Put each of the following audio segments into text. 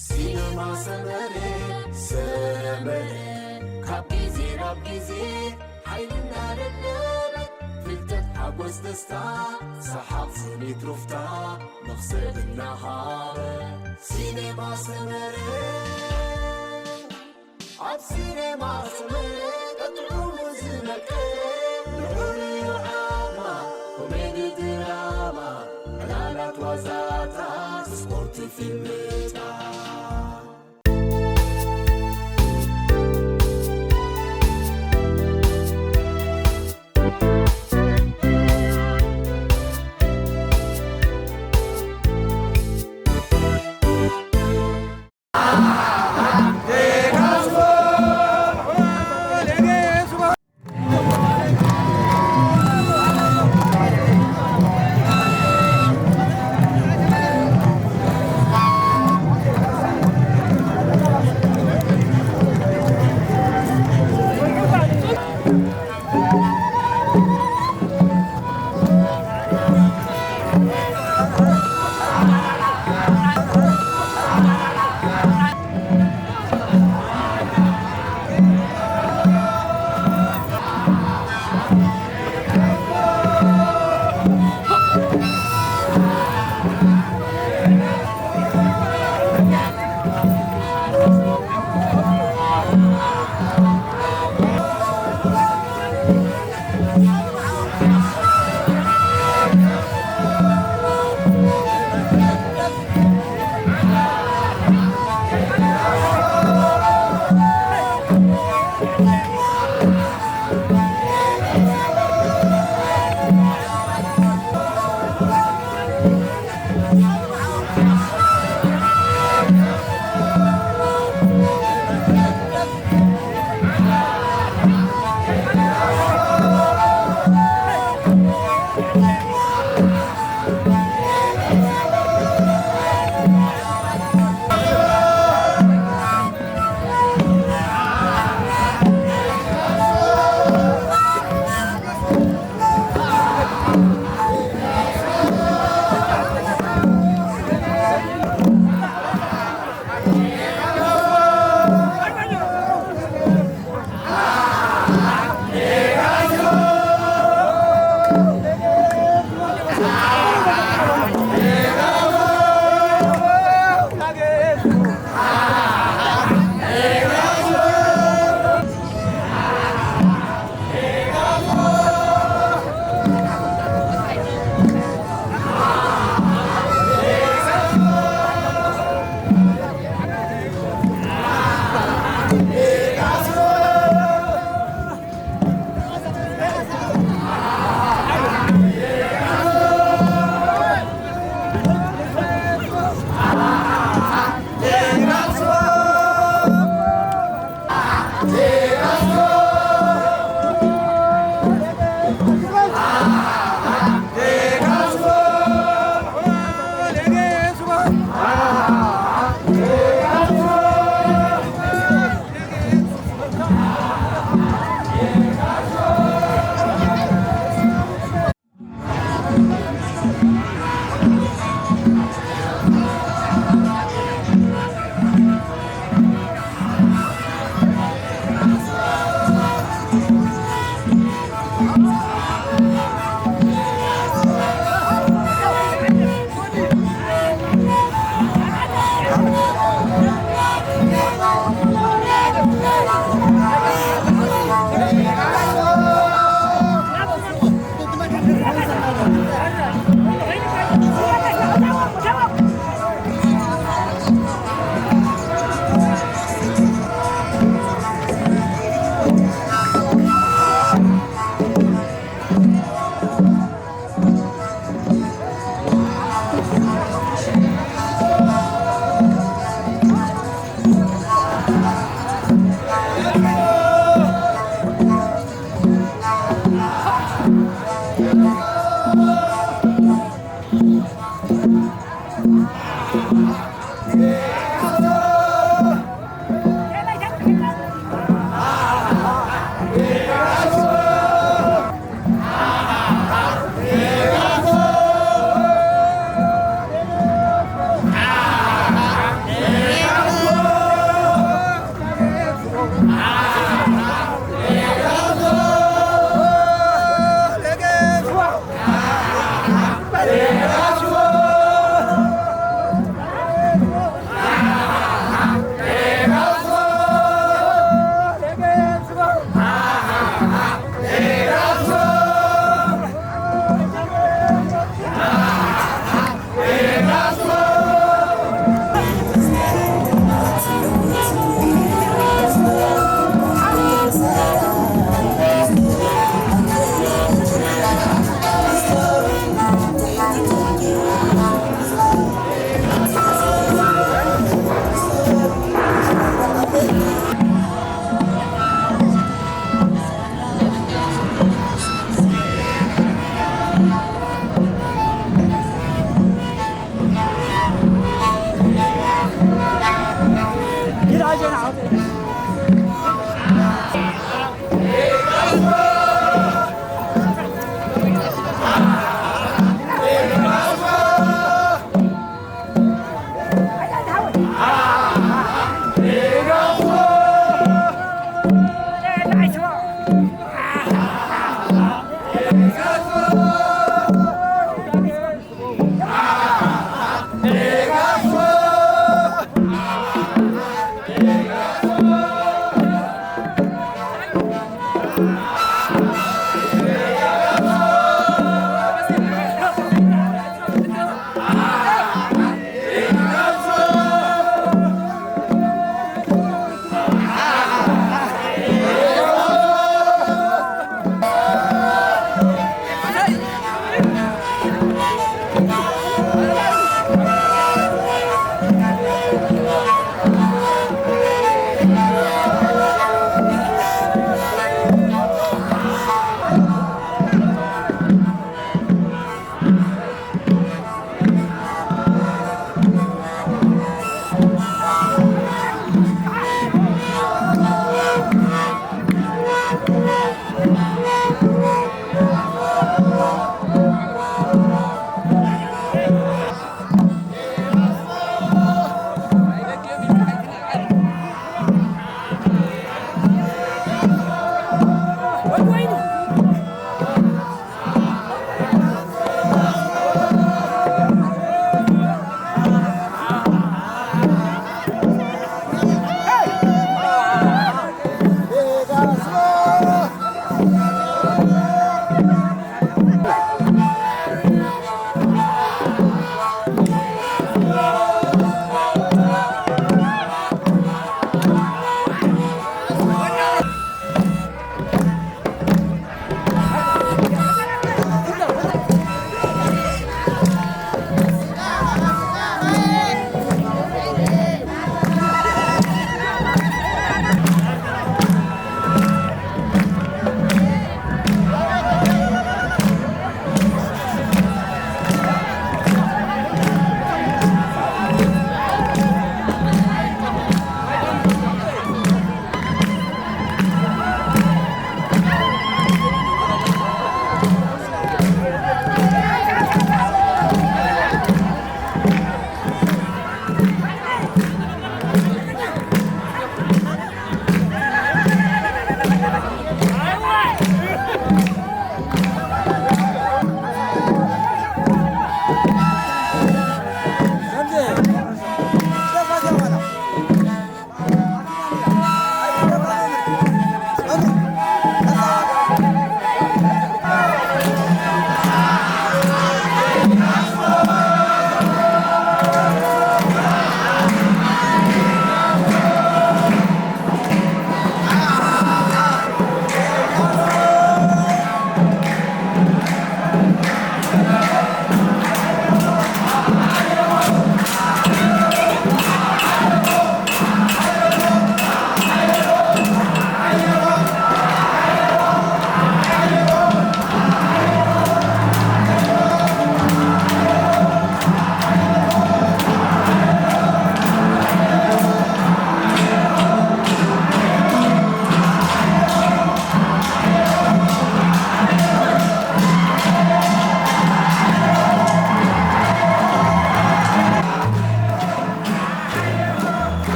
ሲነማ ሰመረ፣ ሰመረ፣ ካብ ግዜ ናብ ግዜ ሓይልና ደለበ፣ ፍልጠት፣ ሓጎስ፣ ደስታ፣ ሰሓቕ፣ ስኒት፣ ሩፍታ፣ መኽሰብ እናሃበ። ሲነማ ሰመረ፣ ኣብ ሲነማ ሰመረ ጥዑሙ ዝመቀረ፣ ልዑል እዩ ዓቕማ፣ ኮሜዲ፣ ድራማ፣ ዕላላት፣ ዋዛታት፣ ስፖርት፣ ፊልምታት።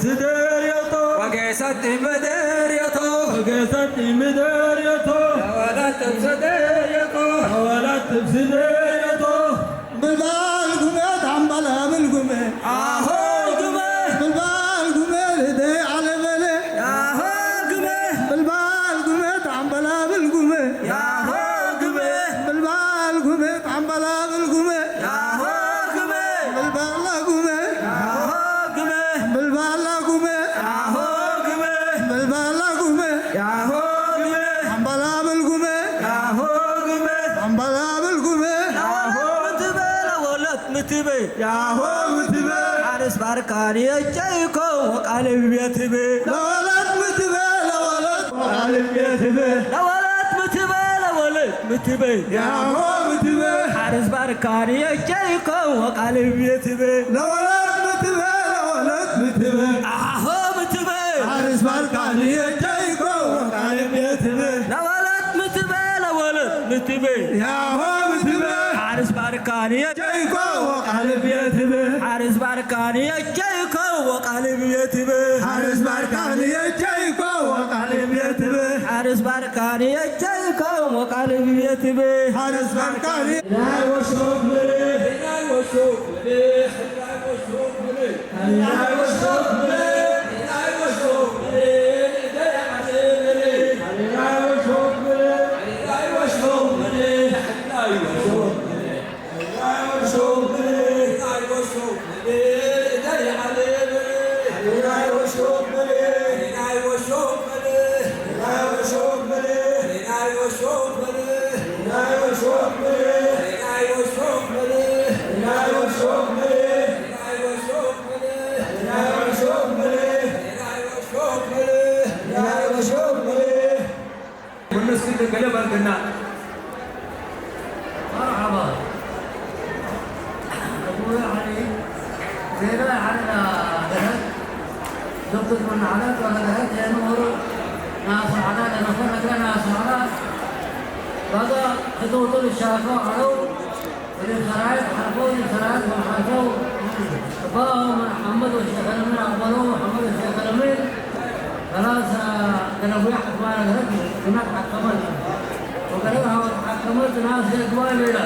ስደርዮቶ ወገሰቲ ምድርዮቶ ወገሰቲ ምድርዮቶ ለወላት ጥብሲ ደርዮቶ ለወላት ጥብሲ ደርዮቶ ብልባል ጉመ ታምባላ ብልጉመ ኣሆ ጉመ ብልባል ጉመ ልደይ ዓለበለ ኣሆ ጉመ ብልባል ጉመ ታምባላ ብልጉመ ያሆ ጉመ ብልባል ጉመ ታምባላ ብልጉመ ያሆ ጉመ ብልባላ ጉመ ያሆ ጉመ ብልባላ ጉመ ያሆ ጉመ ብልባላ ጉመ ያሆ ጉመ ታምባላ ብልጉመ ያሆ ጉመ ታምባላ ብልጉመ ያሆ ምትበ ለወለት ምትበ ያሆ ምትበ ሓርስ ባርካን የጨይኮ ወቃልብ የትበ ለወለት ምትበ ለወለት ወቃልብ የትበ ለወለት ምትበ ለወለት ምትበ ያሆ ምትበ ሓርስ ባርካን የጨይኮ ወቃልብ የትበ ለወለት ምትበ ለወለት ምትበ ኣሆ ምትበ ሓርስ ባርካን የጨይኮ ወቃልብ የትበ ለወለት ምትበ ለወለት ምትበ ያሆ ምትበ ሓርስ ባርካን የጨይኮ ወቃልብ የትበ ሓርስ ባርካን የጨይኮ ወቃልብ የትበ ሓርስ ባርካን የጨይኮ ወቃልብ የትበ ሓርስ ባርካን የጨይኮ ወቃልብ የትበ ሓርስ ባርካን ናይ ወሾክ ምልህ ናይ ወሾክ ምልህ ናይ ወሾክ ምልህ ናይ ወሾክ ምልህ ናይ ወሾክ ምልህ ናይ ወሾክ ምልህ ናይ ወሾክ ምልህ ናይ ወሾክ ምልህ ኩሉ እስኪ ገለ በል ግና። መርሓባ። ኣቡየ ዓሊ ዜና ዓለና ደህት ዶክተር መናዓላ ጦረ ደህት የንወሩ ናሱ ዓላ ለነፈ ነገ ናሱ ዓላ ባጋ ህተውተሉ ሻፈው ዓለው ሰራዊት ሓልፈው ሰራዊት ሓልፈው እባሁ መሓመድ ወሸኸለምን ኣበሎ መሓመድ ወሸኸለምን خلاص ገለቡያ ሓክማ ነገረት እናተሓከመት ወገለብ ሃወት ሓከመት ናስ የግባይ ቤላ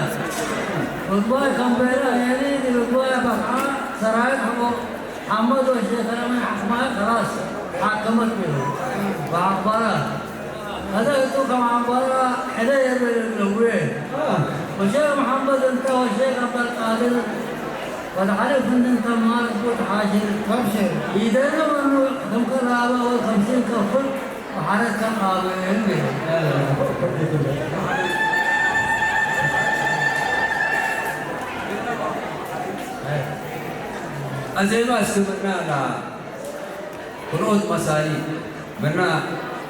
ወግባይ ከም ቤላ የኒ ግልግባይ በፍዓ ሰራዊት ሓቆ ሓመድ ወሸኸለምን ሓክማ خلاص ሓከመት ቤሉ ብዓባራ هذا هو كم عبارة حدا يبي النوين. وشيخ محمد انت وشيخ عبد القادر قد عرف ان انت مالك بوت حاشر. ابشر. يدنا من كم كلابة وخمسين كفر وحرك كم قابل. أزيما استمعنا لها. ካልኦት መሳሊ መና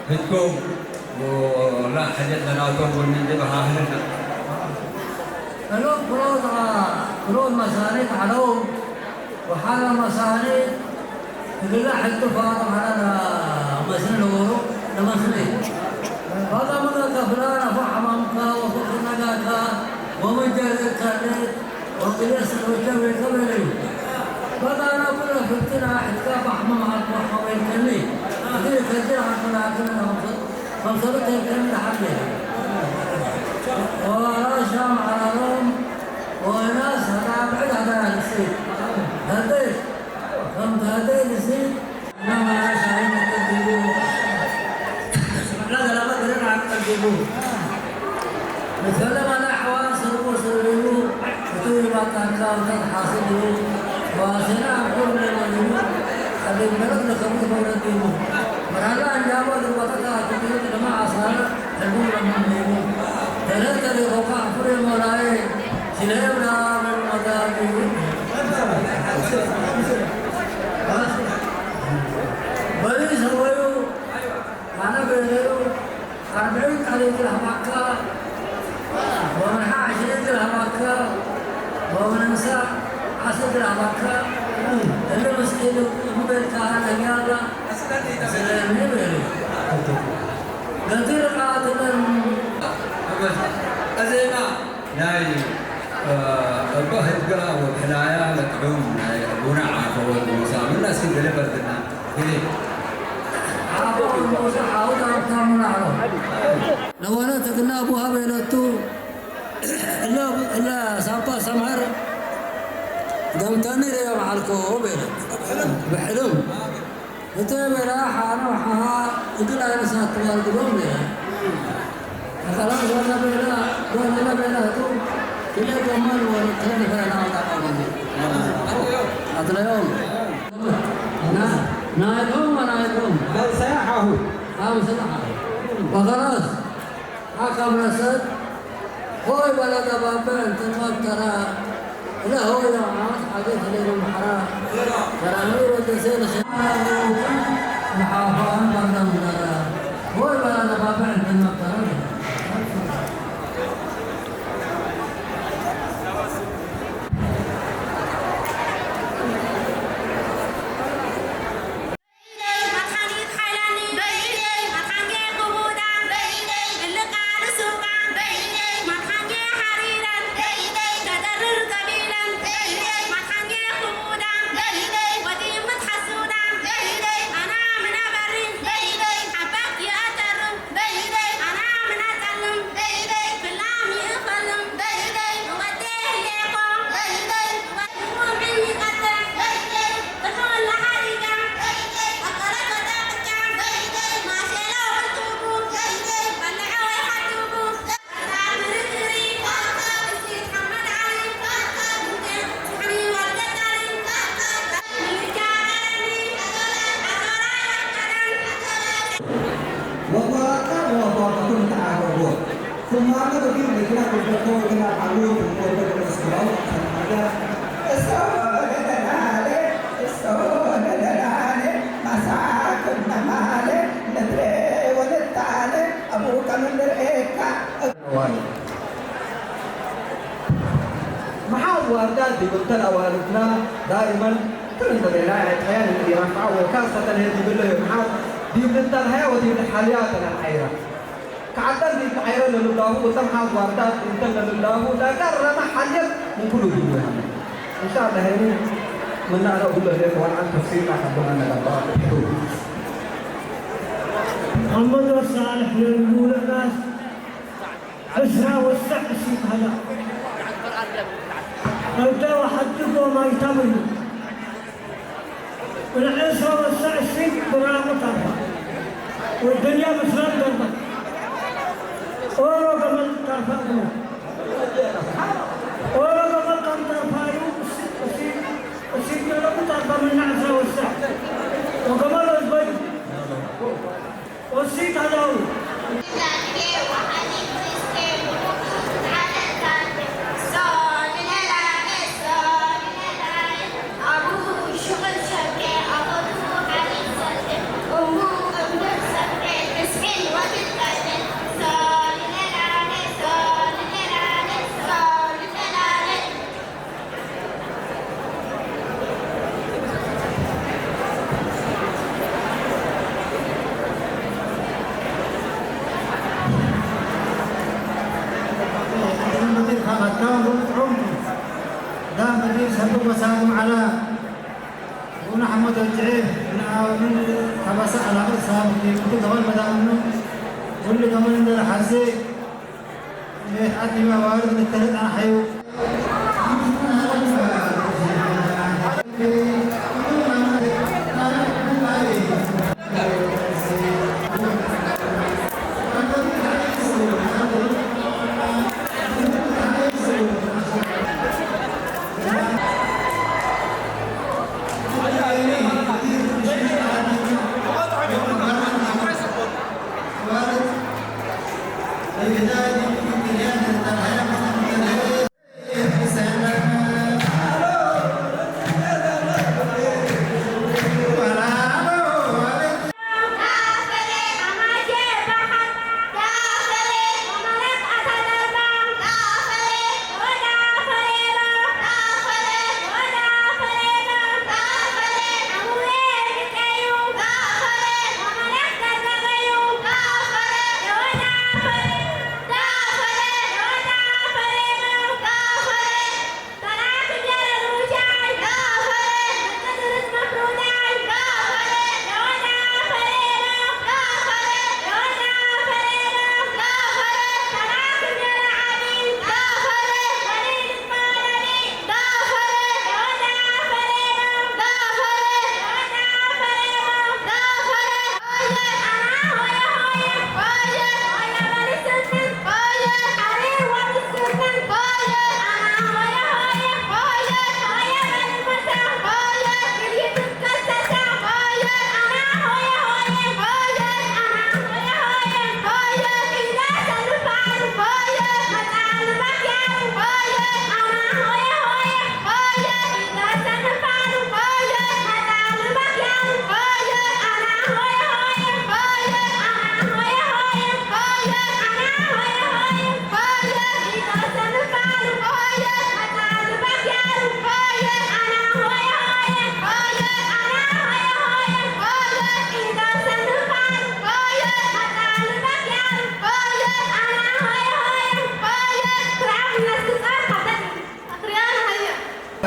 ህድጎም ወላ ሓጀት ለናቶም ወንንድበ ሃህልና። እሎም ካልኦት ካልኦት መሳኒ ተዓለው ወሓረ መሳኒ እግላ ሕልጥፋ ተዓላ መስኒ ለወሩ ለመስኒ ባጣ መጋ ከፍላ ነፋ ሓማምካ ወፍርት ነጋካ ወመጀር ካልት ወቅልስ ወጀብ የቀበለዩ በጣና ኩለ ፍርትና ሕትካ ባሕመ ማዓልኮ ሓወይከኒ ኣኺር ከጅር ሓኮላክነ ከምሰሉ ከይከኒ ለሓለ ወራሻ ማዓላሎም ወናስ ሃዳ ብዕድ ሃዳ ንሲ ሃደይ ከም ሃደይ ንሲ በሪስ ሆዩ ኣነ በይነዩ ኣርብዒን ቃል እግል ሃባካ ወመንሓ ዕሽሪን እግል ሃባካ ወመንሳ ዓስር እግል ሃባካ እሊ ምስኪን እምበልካ ነጊያላ ስለኒ በይኑ ገቲር ቃትለን እዜማ ናይ እባ ህድጋ ወብሕላያ ለጥዑም ናይ ኣቦና ዓፈወርቅ ሙሳ ምና እስኪ ገለ በርትና። ገለ። ዓፈወርቅ ሙሳ ሓውት ሃብታሙ ናዕሮ። ለወነ ትግና ቡሃ ቤለቱ እላ እላ ሳባ ሰምሃር ገምተኒ ርእዮም ዓልኮ ቤለ። ብሕልም። እተ ቤላ ሓኖ ሓ እግል ኣይነሳት ትባል ግዶም ቤላ። ከላስ ወላ ቤላ ወላ ቤላ ቱ ክለ ገማን ወላ ተነ ፈና አውጣ አትለዮም። ና ናይቶም ናይቶም። أو سلاحه. أو سلاحه. وخلاص. ሓካም ረሰት ሆይ በለገ ባበ እንትን መብተራ እለ ሆይ ለውዓት ሓገት ሌሉ ማሕራ ተራሚ ወደሴ ንሸ ንሓፋን ባንዳ ምዳራ ሆይ በለገ ባበ እንትን መብተራ ወባቃ ወባቃ ተዓረቦ። ثم أنا بدي مدينة كنت أقول إن أقول في الكتب الأسبوع الصمد. الصوت الآلي، الصوت الآلي، مساك النمالي، ندري ونتالي، أبوك من درئيك. መሓዝ ዋርዳት ዲብልተን ኣዋልድና ዳኢመን ክል እንተበላ ዕጥያን ይረፍዓ ወካሰተን ዲብለ መሓዝ ዲብልተን ሃያ ወዲብል ሓልያ ተነን ዓይራ። ከዓዳን ዲብ ዓይረ ለልላሁ ወተም ሓዝ ዋርዳት እንተን ለልላሁ ዳጋር ረመ ሓልየት ምን ኩሉ ዲብሉ ያለ። እንሻላ ሄኒ ምናለ ኩለ ሌት ዋልዓን ተፍሲርና ከቦና ነጋባ። መሐመድ ሳልሕ ለልሙለናስ ዕስራ ወሰዕ እሲት ሃላ። እደ ወሓድጎ ማይታም እዩ። ዕስራ ወሰዕ እሲት ብራቑ ታርፋ። ወደኛ ምስራን ደርባ። ኦሮ ገመል ታርፋ ብሎ። ኦሮ ገመል ከም ታርፋ እዩ። እሲት፣ እሲት፣ እሲት ገለቡ ታርፋ ምና ዕስራ ወሰዕ። ወገመል ወዝበዩ። ዳን በዲር ሰብእ ወሳግም ዓላ ቡና ሓመድ ወጅዔ ምን ተበሳ ዓላቅት ሳብ ኬኩቱ ገመል መዳምኑ ሁሉ ገመል እንደረሓዜ ቤት ዓዲ መባርድ ንተህጣን ሓዩ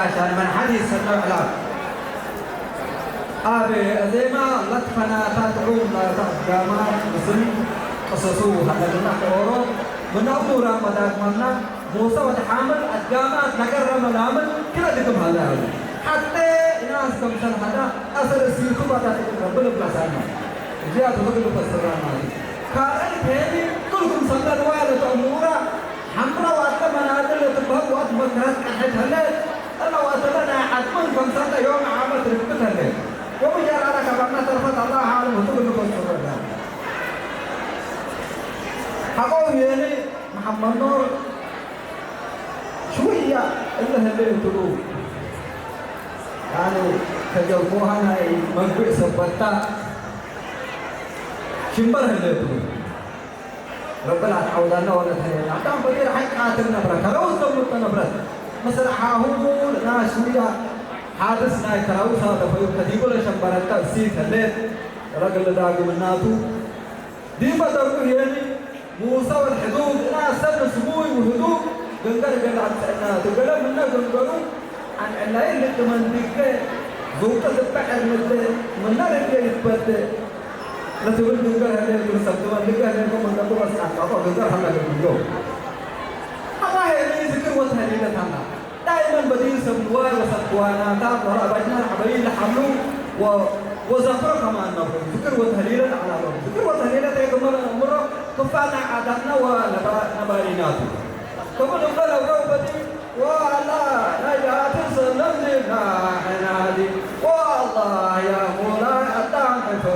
عشان ما حد يستنى على أبي أزيما لطفنا تدعو لا تقدما مسلم قصصو هذا لنا حورو من أمورا مداك منا موسى وتحامل أدقامات نقر ملامل كلا دقم هذا حتى ناس كم سنة هذا أثر السيطو بعد تقدم بل بلاسانا زيادة تقدم بسرعة كارل تاني كلكم صلى الله عليه وسلم ሓምራ ዋት መናድል እትበሃል ዋት መክራት ቀሐት ህለት እላ ዋተለ ናይ ዓድመን ከምሳተ ዮም ዓመት ርክብት ህለት ወብጀራራ ከባና ተርፈት ኣላ ዓለም ህቱ ብልኮት ሱረዳ ሓቆ የኔ መሐመድ ኖር ሽውያ እለ ህለ እንትሉ ያኔ ከጀርቦሃ ናይ መግብእ ሰበታ ሽምበር ህለ እንትሉ ربنا تعوضنا ولا تهينا عدم بدير حق قاتل نبرة كلو زمت نبرة مثل حاهو لنا شوية حادث ناي كلاو سادة فيو كديبو لشمبرتا سيت هلت رجل داقو مناتو ديما داقو يلي موسى والحدود لا سن سموي وهدوء قنقر قلعت سألنا تقلم منا قنقرو عن علاي لك من ديك زوطة البحر مدة من نار الجاي تبدأ ለትብል ግንገር ህለ ትብል ሰብ ትበል ልገ ህለ ኮ መንገዱ ወስናት ካቶ ግንገር ሀላ ግንገሩ አላህ የኔ ዝክር ወተሊለት ሀላ ዳይመን በዲን ሰብ ንዋይ ወሰብ ክዋናታት ወራእባጅና ሐበይ ለሐሉ ወዘክሮ ከማን ነብሩ ዝክር ወተሊለት አላሎ ዝክር ወተሊለት የግመረ እምሮ ክፋና ዓዳትና ወነባሪናቱ ከመ ንብሎ ነብረው በዲን والله نجاة سلم لنا حنادي والله يا مولاي أدام حفظ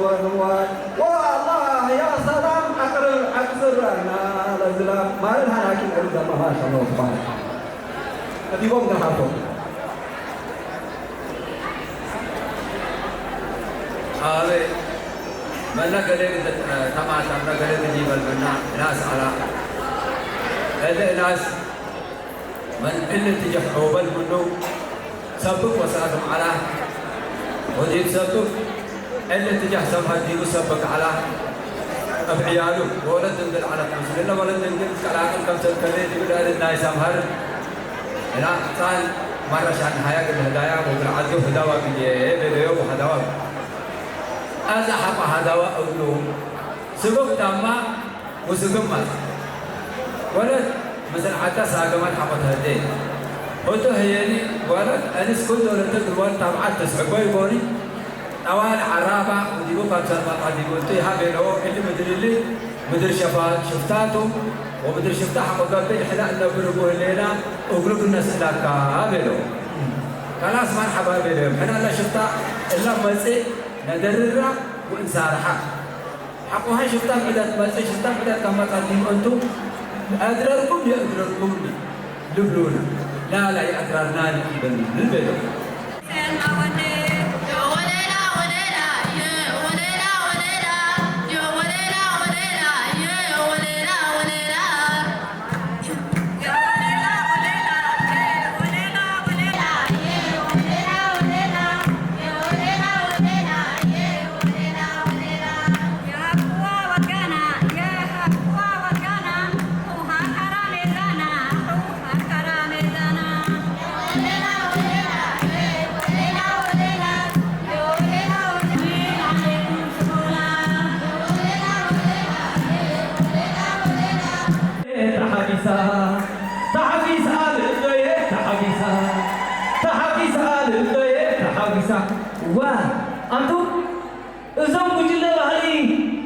ونوال والله يا سلام أقرب أكسرنا لزلام ما لها لكن أريد ما شاء الله سبحانه أديبهم نحفظ هذا መላ ገለ ተማታ መላ ገለ ይበል መና እናስ ዓላ እለ እናስ من እለ ትጀሕ ዖበል ምኑ ሰብክ ወሰአት መዓላ ወዲብ ሰብክ እለ ትጀሕ ሰምሀር ዲቡ ሰብክ ዓላ እብ ዕያሉ ወወለት ድንግል ዓለት ምስል እለ ወለት ድንግል ትቀላቅል ከምሰል ከሌ ዲብ ልዕል ናይ ሰምሀር እና ህጻን ማረሻ ነሃያ እግል ህዳያ ወእግል ዐዱ ህዳዋ ብዬ ቤለዮ ወሀዳዋ አዛ ሐቆ ሀዳዋ እግሉ ስብክ ታማ ውስግም ማጽ ወለት ምስል ዐዳ ሳገመት ሐቆ ተህዴ። ህቱ ህዬኒ ወለት አኒስ ኩል ዶለተ ግልዋል ታብዓት ተስዕቦ ይቦኒ። ጠዋል ዐራባ ወዲቡ ካብ ሰልማ ቀዲሙ እቱ ይሃ ቤለዎ እሊ ምድር እሊ ምድር ሸፋ ሽፍታቱ ወምድር ሽፍታ ሐቆ ገብእ ይሕላ እነብር እቡ ህሌና እግሉ ግነስእላካ ቤለዎ። ከላስ መርሐባ ቤለዮም። ሕና ለሽፍታ እላ መጽእ ነደርራ ወእንሳርሓ። ሐቆሀ ሽፍታ ምዕደት መጽእ ሽፍታ ምዕደት ከመ ቀዲም እንቱ እድረርኩም የእድረርኩም ልብሉና ላላ የአድራርና ንበል ንበል። ተሓቢሳ ተሓቢሳ ልእሎየ ተሓቢሳ ተሓቢሳ ልእሎየ ተሓቢሳ ዋ ኣንቱ እዞም ጉጅለ ባህሊ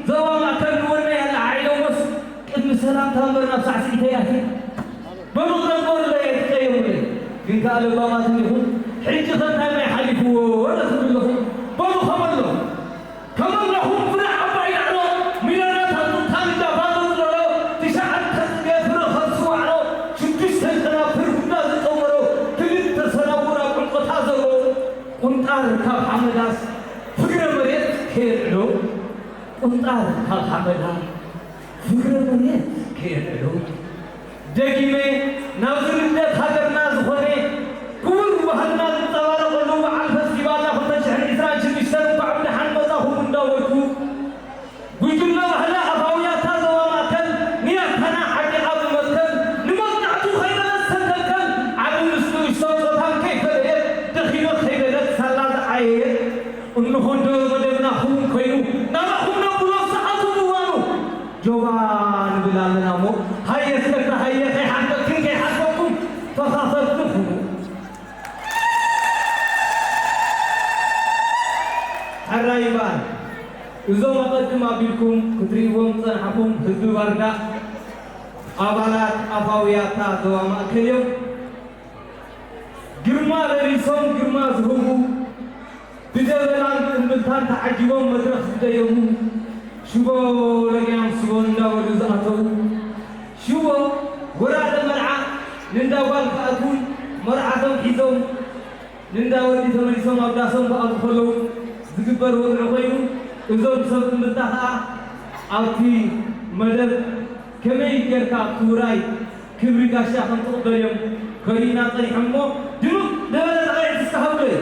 ዞባ ማእከል ንወነይ ኣለዓዒሎሞስ ቅድሚ ሰላምታ እምበር ናብ ሳዕስዒተይ ኣትየ በሉ ክነግበሩለይ ኣይትቀየሙለይ ግን ከኣ ለባማት እንዲኹም ሕጂ ከ እንታይ ማይ ሓሊፍዎ ወለ ትብሉ ኣለኹም በሉ ከመሎ ከመለኹም ፍረ ዓባይ ዳዕሮ ሚለዮናት ኣብ ቱታን እንዳባዘዝለሎ ትሽዓተ ጽገ ፍረ ከብሲ ዋዕሮ ሽዱሽተ ጨና ፍርጉዳ ዝጠወሮ ክልተ ሰናቡር ኣብ ዕንቆታ ዘሎ ቁንጣር ካብ ሓመዳስ ፍግረ መሬት ከየልዕሎ ቁንጣር ካብ ሓመዳ ፍግረ መሬት ከየልዕሎ ደጊመ ናብዚ ልደት ሃገርና ዝኾነ ክቡር ባህልና ዝንጸባረቐሉ በዓል ፈስቲቫልና ክልተ ሽሕን ዕስራን ሽዱሽተን እንኳዕ ብደሓን መጻኹም እንዳበልኩ ጉጅለ ባህሊ ኣፋውያታ ዞባ ማእከል ንኤርትራና ዓዲቓ ብመትከል ንመጽናዕቱ ከይበለት ዝተከልከል ዓቢ ምስ ንእሽቶ ጾታን ከይ ኣለና እሞ፣ ሃየ እስከ ሃየ፣ ከይሓፈርክን ከይሓፈርኩም ተኻፈልቲ ኩኑ። ሕራይ ይበሃል። እዞም ኣቐድም ኣቢልኩም ክትርእይዎም ዝጸናሕኩም ህዝቢ ባርጋ፣ ኣባላት ኣፋውያታ ዞባ ማእከል እዮም። ግርማ ለቢሶም ግርማ ዝህቡ፣ ብደበናን እምብልታን ተዓጂቦም መድረኽ ዝደየቡ፣ ሽቦ ለጊያም ሽቦ እንዳበሉ ዝኣተዉ፣ ሽቦ ወራደ መርዓ ንእንዳ ጓል ክኣትዉን መርዓቶም ሒዞም ንእንዳ ወዲ ተመሊሶም ኣብ ዳሶም ክኣትዉ ከለዉ ዝግበር ወግዒ ኮይኑ፣ እዞም ሰብ እምብልታ ከኣ ኣብቲ መደብ ከመይ ጌርካ ኣብቲ ውራይ ክብሪ ጋሻ ከም ትቕበል እዮም ከርእዩና ጸኒሖም እሞ፣ ድምቕ ዝበለ ጣቕዒት እስከ ሃቡለይ።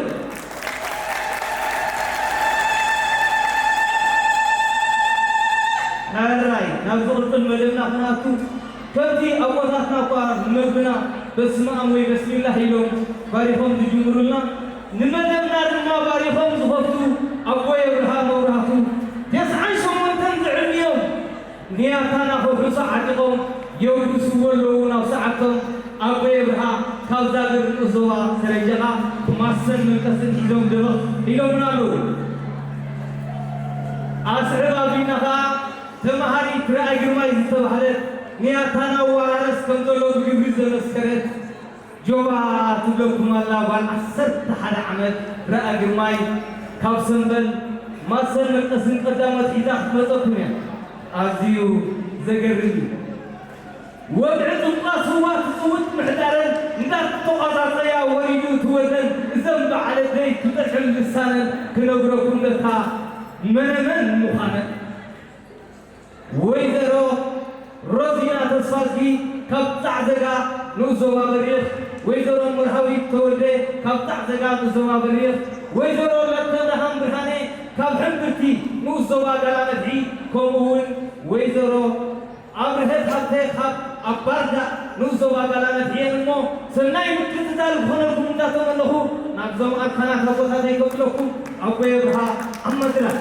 ሕራይ፣ ናብ ዝቕጽል መደብና ክንኣቱ፣ ከምቲ ኣቦታትና እኳ ንመግብና በስመ ኣብ ወይ በስሚላህ ኢሎም ባሪኾም ዝጅምሩልና፣ ንመደብና ድማ ባሪኾም ዝኸፍቱ ኣቦይ ኣብርሃ መብራህቱ፣ ተስዓን ሸሞንተን ዝዕድሚኦም ንያታና ከውሕሱ ዓጢቖም የውድስዎ ኣለዉ ናብ ሰዓብቶም። ኣቦይ ኣብርሃ ካብ ዛግር ንኡስ ዞባ ሰረጀኻ ማሰን መንቀስን ሒዞም ድምቕ ኢሎምና ኣለዉ። ኣስዕብ ኣቢና ኸኣ ተማሃሪት ርኣይ ግርማይ ዝተባህለት ንያታና ኣወራረስ ከም ዘሎ ብግብሪ ዘመስከረት ጆባ ትብለኩም ኣላ ጓል ዓሰርተ ሓደ ዓመት ርኣ ግርማይ ካብ ሰምበል ማሰን መቀስን ቀዳሞት ሒዛ ክትመጸኩም እያ። ኣዝዩ ዘገርም እዩ። ወግዒ ጥንቋ ስዋ ትጽውት ምሕዳረን እንዳተቆጻጸያ ወሪዱ ትወደን እዘን በዓል ኣደይ ክጥዕም ልሳነን ክነግረኩም ነታ መነመን ምዃነን። ወይዘሮ ሮዚና ተስፋዝጊ ካብ ጻዕዘጋ ንኡስ ዞባ በሪኽ፣ ወይዘሮ መርሃዊት ተወልደ ካብ ጻዕዘጋ ንኡስ ዞባ በሪኽ፣ ወይዘሮ ለተብርሃን ብርሃነ ካብ ሕምብርቲ ንኡስ ዞባ ጋላነፍሒ፣ ከምኡ እውን ወይዘሮ ኣብርሀት ሃብተ ካብ ኣባርዳ ንኡስ ዞባ ጋላነፍሒ እየን እሞ፣ ሰናይ ምክትታል ክኾነልኩም እንዳተመነኹ፣ ናብዞም ኣርካናት ኣቦታተይ ከብለኩም ኣቦይ ኣብርሃ ኣብ መድረኽ።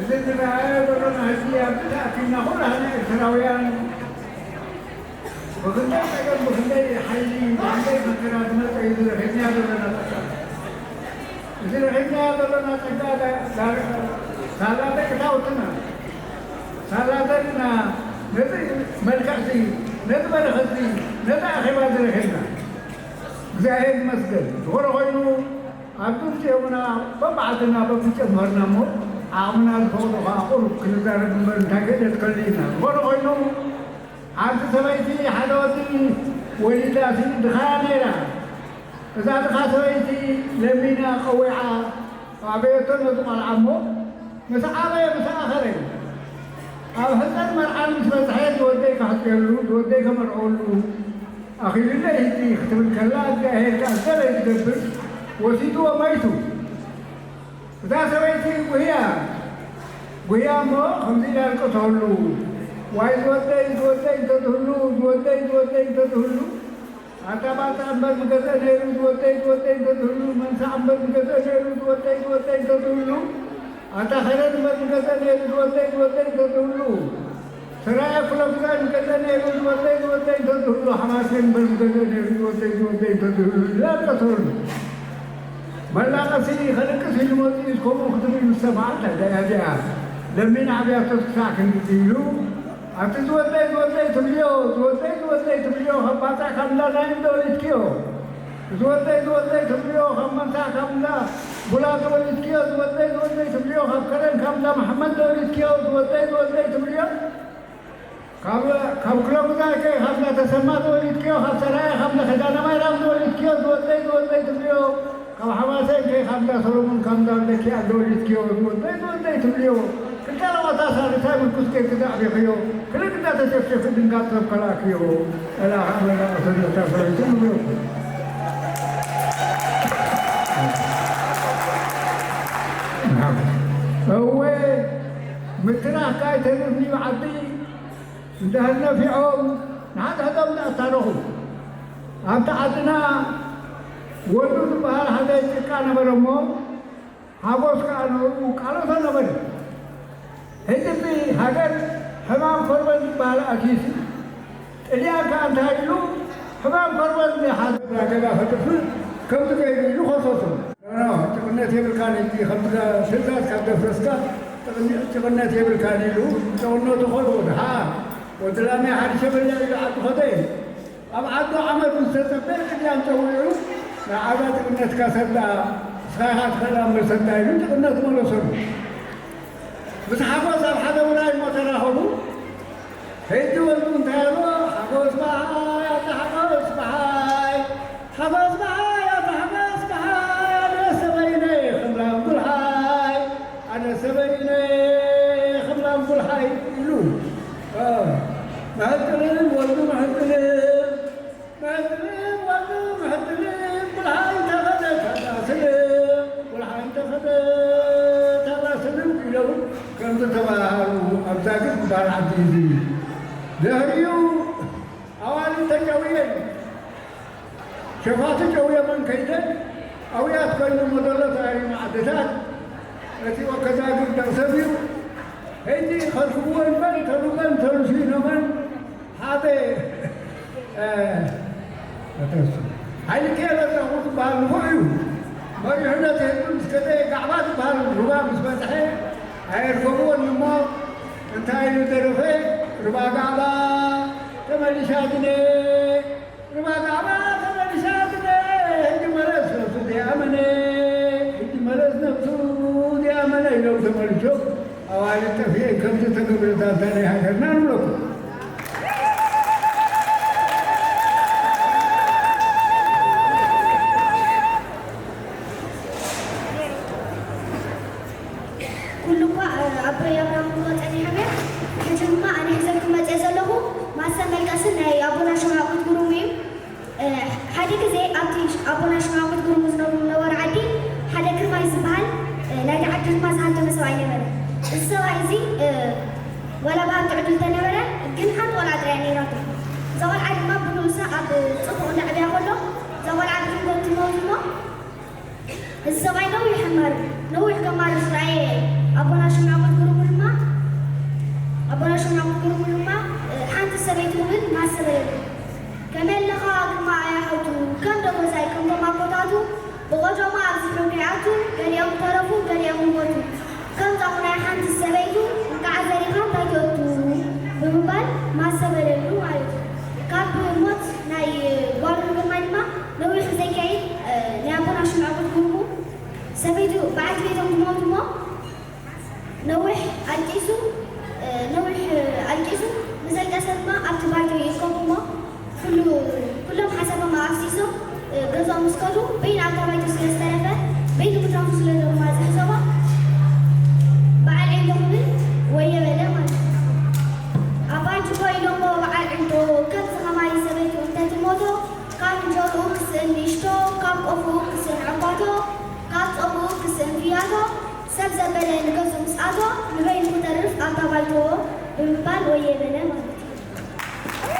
እዚ ዝረኣዮ ዘሎና ህዝቢ ኣብዚ ተኣኪብና ኩላህና ኤርትራውያን ብኽንደይ ጸገም፣ ብኽንደይ ሓይሊ፣ ብኽንደይ መከራ ዝመጸ እዩ እዚ ረኺብናዮ ዘሎና ጸጋ። እዚ ረኺብናዮ ዘሎና ጸጋ ዳ-፣ ዳ-፣ ሳላ ደቂ ታቦትና፣ ሳላ ደቅና ነዚ መልክዕዚ፣ ነዚ በረኸትዚ፣ ነዚ ኣኼባ እዚ ረኺብና። እግዚኣብሔር ይመስገን። ዝኾነ ኮይኑ ኣብ ድምፂኦምና በብዓድና በብጨመርና እሞ ዓቕምና ዝፈቕዶ ከዓ ቁሩብ ክንዛረብ እምበር እንታይ ክእለት ከሊእና። ዝኾነ ኮይኑ ሓንቲ ሰበይቲ ሓደ ወዲ ወሊዳሲ ድኻ ነይራ። እዛ ድኻ ሰበይቲ ለሚና ቀዊዓ ኣበየቶ ነዚ ቆልዓ እሞ ምስ ዓበየ ምስ ኣኸለ ኣብ ሕፀን መርዓን ምስ በፅሐ ዝወደይ ከሕፅየሉ ዝወደይ ከመርዐወሉ ኣኺሉለይ ህጂ ክትብል ከላ እግዚኣብሔር ከኣ ገለ ዝገብር ወሲድዎ መይቱ። እዛ ሰበይቲ ጉህያ ጉህያ እሞ ከምዚ ኢላ ኣልቀሰሉ። ዋይ ዝወደይ ዝወደይ እንተትህሉ ዝወደይ ዝወደይ እንተትህሉ ኣታ ባጽዕ እምበር ምገዝአ ነይሩ ዝወደይ ዝወደይ እንተትህሉ መንሳዕ እምበር ምገዝአ ነይሩ ዝወደይ ዝወደይ እንተትህሉ ኣታ ኸረን እምበር ምገዝአ ነይሩ ዝወደይ ዝወደይ እንተትህሉ ሰራየ ኩለጉዛይ ምገዝአ ነይሩ ዝወደይ ዝወደይ እንተትህሉ ሓማሴን እምበር ምገዝአ ነይሩ ዝወደይ ዝወደይ እንተትህሉ ይብል ኣልቀሰሉ። መላቐሲ ከልቅስ ኢሉ መፂኡ ከምኡ ክትብል ምስ ሰምዓ እንታይ እያ እዚኣ ለሚን ዓብያቶስ ክሳዕ ክንድዚ ኢሉ ኣብቲ ዝወደይ ዝወደይ ትብልዮ ዝወደይ ዝወደይ ትብልዮ ካብ ባጽዕ ካብ እንዳ ናይም ተወሊድክዮ ዝወደይ ዝወደይ ትብልዮ ካብ መንታ ካብ እንዳ ቡላ ተወሊድክዮ ዝወደይ ዝወደይ ትብልዮ ካብ ከረን ካብ እንዳ መሓመድ ተወሊድክዮ ዝወደይ ዝወደይ ትብልዮ ካብ ካብ ክለጉዛይ ከ ካብ እንዳ ተሰማ ተወሊድክዮ ካብ ሰራየ ካብ እንዳ ኪዳነ ማርያም ተወሊድክዮ ዝወደይ ዝወደይ ትብልዮ ካብ ሓማሴን ከ ካብ እንዳ ሰሎሞን ካብ እንዳ ወልደኪኣ ተወሊድክዮ ዝወደይ ዝወደይ ትብልዮ ክልተ ለቆታ ሳልሳይ ምርኩስ ጌርኪ ዘዕቢኽዮ ክልተ ተሸፍሸፉ ድንጋጽ ሰብ ከላእክዮ፣ እላ ከኣ መላእኽቲ ነታ ሰበይቲ ንብረቱ። እወ፣ ምትራፍ ከኣ ኣይተርፍን እዩ ዓዲ። እንድሕር ነፊዖም ንሓድሕዶም እንዳኣታረኹ፣ ኣብቲ ዓድና ወልዱ ዝበሃል ሓደ ጭቃ ነበረ እሞ፣ ሓጎስ ከኣ ንዕኡ ቃሎቶ ነበረ። ሕጂ እቲ ሃገር ሕማም ኮርበን ዝበሃል ኣትዩሲ፣ ጥልያን ከኣ እንታይ ኢሉ፣ ሕማም ኮርበን ዘይሓዘ ገዛ ከጥፍእ ከምዚ ገይሩ ኢሉ ከሰሶ። ኖ፣ ጭቕነት የብልካን፣ ሕጂ ከምዚ ትእዛዝ ካብ ደፍረስካ ጭቕነ-፣ ጭቕነት የብልካን ኢሉ ጭቕነቱ ከዶ። ደሓር ወዲ ላመይ ሓሪሸ በሊዐ ኢሉ ዓዱ ከደ። ኣብ ዓዱ ዓመት ምስ ተጸበየ ቅድያም ጸዊዑ፣ ንዓዛ ጭቕነትካ ሰዳ፣ ንስኻ ኢኻ ትኽእላ እምበር ሰዳ ኢሉ ጭቕነት መለሰሉ። ምስ ሓጎስ ኣብ ሓደ ውራይ እሞ ተራኸቡ። ሕጂ ወልዱ እንታይ ኣሎ? ሓጎስ በሃይ፣ ኣታ ሓጎስ በሃይ፣ ሓጎስ በሃይ፣ ኣታ ሓጎስ በሃይ፣ ኣነ ሰበይነይ ኽምላም ጉልሓይ፣ ኣነ ሰበይነይ ኽምላም ጉልሓይ ኢሉ። እ፣ መሕጥልን ወልዱ መሕጥልን፣ መሕጥልን ወልዱ መሕጥልን፣ ጉልሓይ እንተኸደ ተባስልን፣ ጉልሓይ እንተኸደ ተባስልን ኢሎም ከምዚ ተባሃሉ ኣብ ዛግድ ዝበሃል ዓዲ እዩ። ድሕሪኡ ኣዋልድ ተጨውየን፣ ሸፋቱ ጨውዮመን ከይደን ኣውያት ኮይኖሞ ዘሎ ተራእዩ ዓድታት፣ እቲ ወከዛግር ደቕሰብ እዩ። ሕጂ ከርክብዎ እምበር ተሉመን ተሉሲኖመን ሓደ፣ እ፣ ሓይሊ ኬሎ ዳኹ ዝበሃል ንፉዕ እዩ። መሪሕነት ህዝቢ ምስ ከደ ጋዕባ ዝበሃል ሩባ ምስ በጽሐ ኣየርከብዎን እሞ እንታይ ኢሉ ደረፈ? ሩባ ጋዕባ ተመሊሻትነ፣ ሩባ ጋዕባ ተመሊሻትነ፣ ሕጂ መለስ ነብሱ ዲኣመነ፣ ሕጂ መለስ ነብሱ ዲኣመነ ኢሎም ተመሊሶም ኣዋልድ ጠፊኤን ከምዚ ተገብረ ዛንታ ናይ ሃገርና ንብለኩም። ኩሉ እኳ፣ እ፣ ኣቦይ ኣብርሃም ክብሎ ጸኒሖም እዮም። ሕጂ ድማ ኣነ ሒዘልኩም መጽየ ዘለኹ ማሰን መልቀስን ናይ ኣቦና ሽማዕቁት ግሩም እዩ። እ፣ ሓደ ግዜ ኣብቲ ኣቦና ሽማዕቁት ግሩም ዝነብሩ ዝነበሩ ዓዲ ሓደ ግርማይ ዝበሃል፣ እ፣ ናይቲ ዓዲ ድማ ዝሃብተመ ሰብኣይ ነበረ። እዚ ሰብኣይ እዚ፣ እ፣ ዋላ ብሃብቲ ዕድል ተነበረ፣ ግን ሓንቲ ቆልዓ ጥራይ ነይራቶ። እዛ ቆልዓ ድማ ብንኡሳ ኣብ ጽቡቕ እንዳዕብያ ከሎ እዛ ቆልዓ ብድንገት ትመውት እሞ፣ እዚ ሰብኣይ ነዊሕ ኣማር-፣ ነዊሕ ከማርር ዝረኣየ ኣቦና ሽምዓ ቁርቁርሙ ድማ፣ ኣቦና ሽምዓ ቁርቁርሙ ድማ፣ እ፣ ሓንቲ ሰበይቲ እውን ማሰበ የብሉ። ከመይ ኣለኻ ግርማ ኣያ ሓውቱ? ከም ዶ ገዛይ ከምቶም ኣቦታቱ ብቆጆማ ኣብዚሑ ከይኣቱ፣ ገሊኦም ተረፉ፣ ገሊኦም ሞቱ። ከምዛ ናይ ሓንቲ ሰበይቱ እንቃዕ ዘሪኻ እንታይ ትእቱ ብምባል ማሰበ የብሉ ማለት እዩ። ካብ ሞት ናይ ጓሉ ግርማይ ድማ ነዊሕ ዘይከይድ፣ እ፣ ናይ ኣቦና ሽምዓ ቁርቁርሙ ሰበይቱ በዓልቲ ቤቶም ትሞት እሞ ነዊሕ ኣልቂሱ፣ እ፣ ነዊሕ ኣልቂሱ ምስ ኣልቀሰ ድማ ኣብቲ ባይቶ ይእከቡ እሞ ኩሉ፣ ኩሎም ሓሳቦም ኣፍሲሶም፣ እ፣ ገዝኦም ምስ ከዱ በይኑ ኣብታ ባይቶ ስለ ዝተረፈ በይኑ ምትራፉ ስለ ዘማዝን ሰባ በዓል ዒንቶ ክብል ወየ በለ ማለት እዩ። ኣባ ጅጎ ኢሎሞ በዓል ዒንቶ ከምዚ ከማይ ሰበይቱ እንተትሞቶ ካብ እንጀርኡ ክስእን ንእሽቶ፣ ካብ ቆፍኡ ክስእን ዕምባቶ፣ ካብ ጸጉኡ ክስእን ፍያቶ፣ ሰብ ዘበለ ንገዝኡ ምስ ኣቶ፣ ንበይኑ ክተርፍ ኣብታ ባይቶ ብምባል ወየ በለ ማለት እዩ።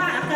እዘን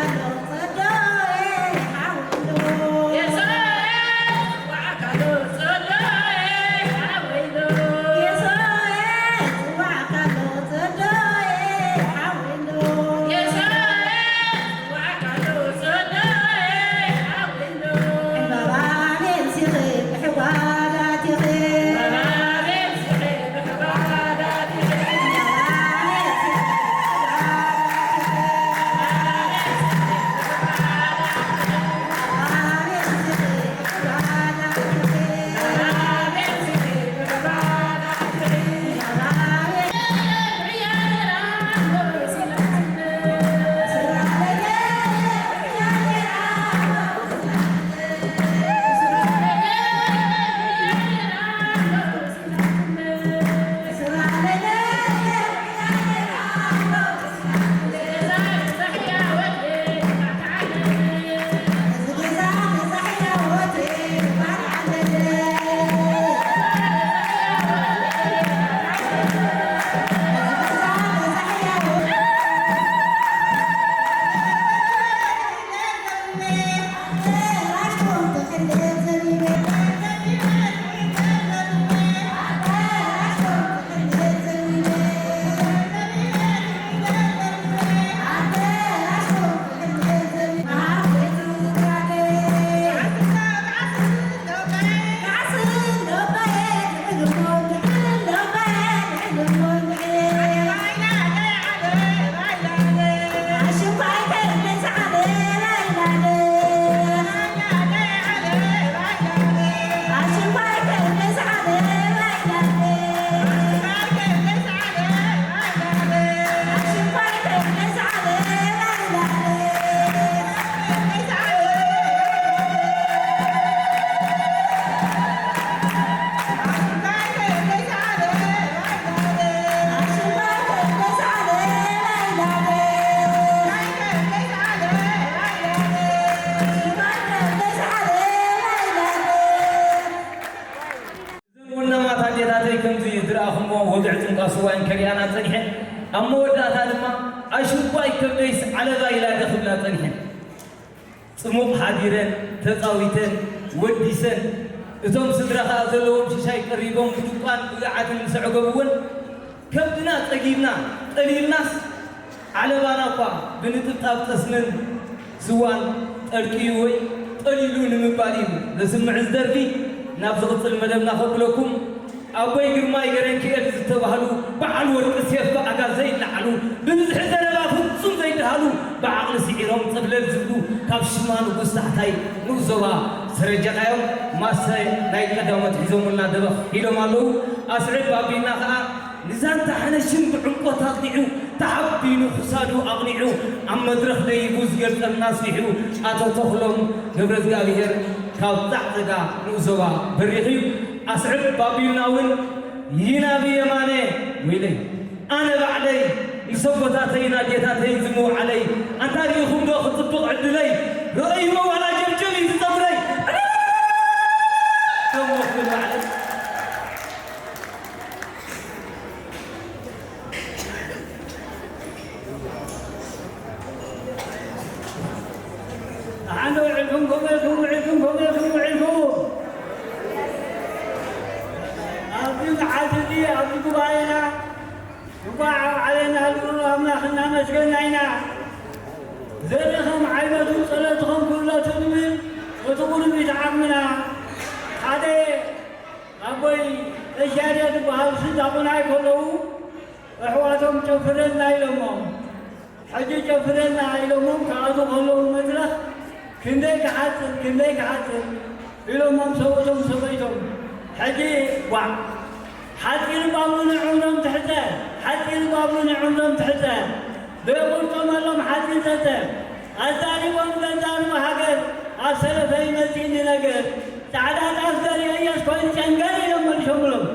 ወናማት ኣዴታተይ ከምዚ ዝረኣኹምዎ ወግዒ ጥምቃ ስዋ እየን ከርእያና ጸኒሐን። ኣብ መወዳእታ ድማ ኣሽባይ ከብደይስ ዓለባ ኢላ ደኽብላ ጸኒሐን። ጽሙቕ ሓዲረን፣ ተጻዊተን፣ ወዲሰን፣ እቶም ስድራ ኸኣ ዘለዎም ሽሻይ ቀሪቦም ብድቋን ብገዓትን ምስ ኣዕገቡ እውን ከብድና ጸጊብና ጠሊልናስ ዓለባና እኳ ብንጥብጣብ ጠስምን ስዋን ጠልቅዩ ወይ ጠሊሉ ንምባል እዩ ዘስምዕ እዚ ደርፊ። ናብ ዝቕጽል መደብና ከብለኩም ኣቦይ ግርማይ ገረንክኤል ዝተባህሉ በዓል ወርቂ ሴፍ ብኣጋ ዘይለዓሉ ብብዝሒ ዘረባ ፍጹም ዘይደሃሉ ብዓቕሊ ስዒሮም ጸብለል ዝብሉ ካብ ሽማ ንጉስ ታሕታይ ንኡስ ዞባ ስረ ጀቓዮም ማሰ ናይ ቀዳሞት ሒዞሙልና ደበኽ ኢሎም ኣለዉ። ኣስዕብ ኣቢልና ኸኣ ንዛንታ ሓነሽም ብዕምቆት ኣጽኒዑ፣ ተሓቢኑ ክሳዱ ኣቕኒዑ፣ ኣብ መድረኽ ደይቡ ዝገልጸልና ስሒቡ፣ ኣቶ ተኽሎም ገብረእዝጋብሄር ካብ ጻዕጸጋ ንኡስ ዞባ በሪኽ እዩ። ኣስዕብ ኣቢልና እውን ይናብ የማነ ወይለይ፣ ኣነ ባዕለይ ንሰቦታተይን ኣዴታተይን ዝምውዓለይ፣ ኣንታ ርኢኹም ዶ ክጽብቕ ዕድለይ፣ ረእይዎ ዋላ ጀብጀብ እዩ ዝጸጉረይ። ደሞ ክብል ባዕለይ። ደሓን ዶ ውዒልኩም? ከምኡ ኢልኩም ውዒልኩም፣ ከምኡ ኢልኩም ውዒልኩም። ኣብዚ መዓልቲ እዚ፣ ኣብዚ ጉባኤና እንቋዕ ኣብዓለና ልዑል ኣምላኽ እናመስገና ኢና። ዘርእኹም ዓይነቱ ጸሎትኹም ክብለቱ ዝብል እቲ ቁሩብ እዩ ዓቕምና። ሓደ ኣቦይ ቀሺ ያሬድ ዝበሃሉ ስድራ ቁንዓይ ከለዉ ኣሕዋቶም ጨፍረልና ኢሎሞም። ሕጂ ጨፍረልና ኢሎሞም ክኣትዉ ከለዉ መድረኽ ክንደይ ክሓጽር፣ ክንደይ ክሓጽር ኢሎሞም ሰብኡቶም ሰበይቶም። ሕጂ ዋዕ ሓጺር ባብሉ ንዕምሮም ትሕጸ፣ ሓጺር ባብሉ ንዕምሮም ትሕጸ። ዘይቁርጠመሎም ሓጺር ዘተ። ኣዛሪቦም ዘዛርቡ ሃገር፣ ኣብ ሰለፈ ይመጽእኒ ነገር። ጻዕዳ ጣፍ ዘርእየስ ኮይኑ ጨንገር ኢሎም መሊሶምሎም።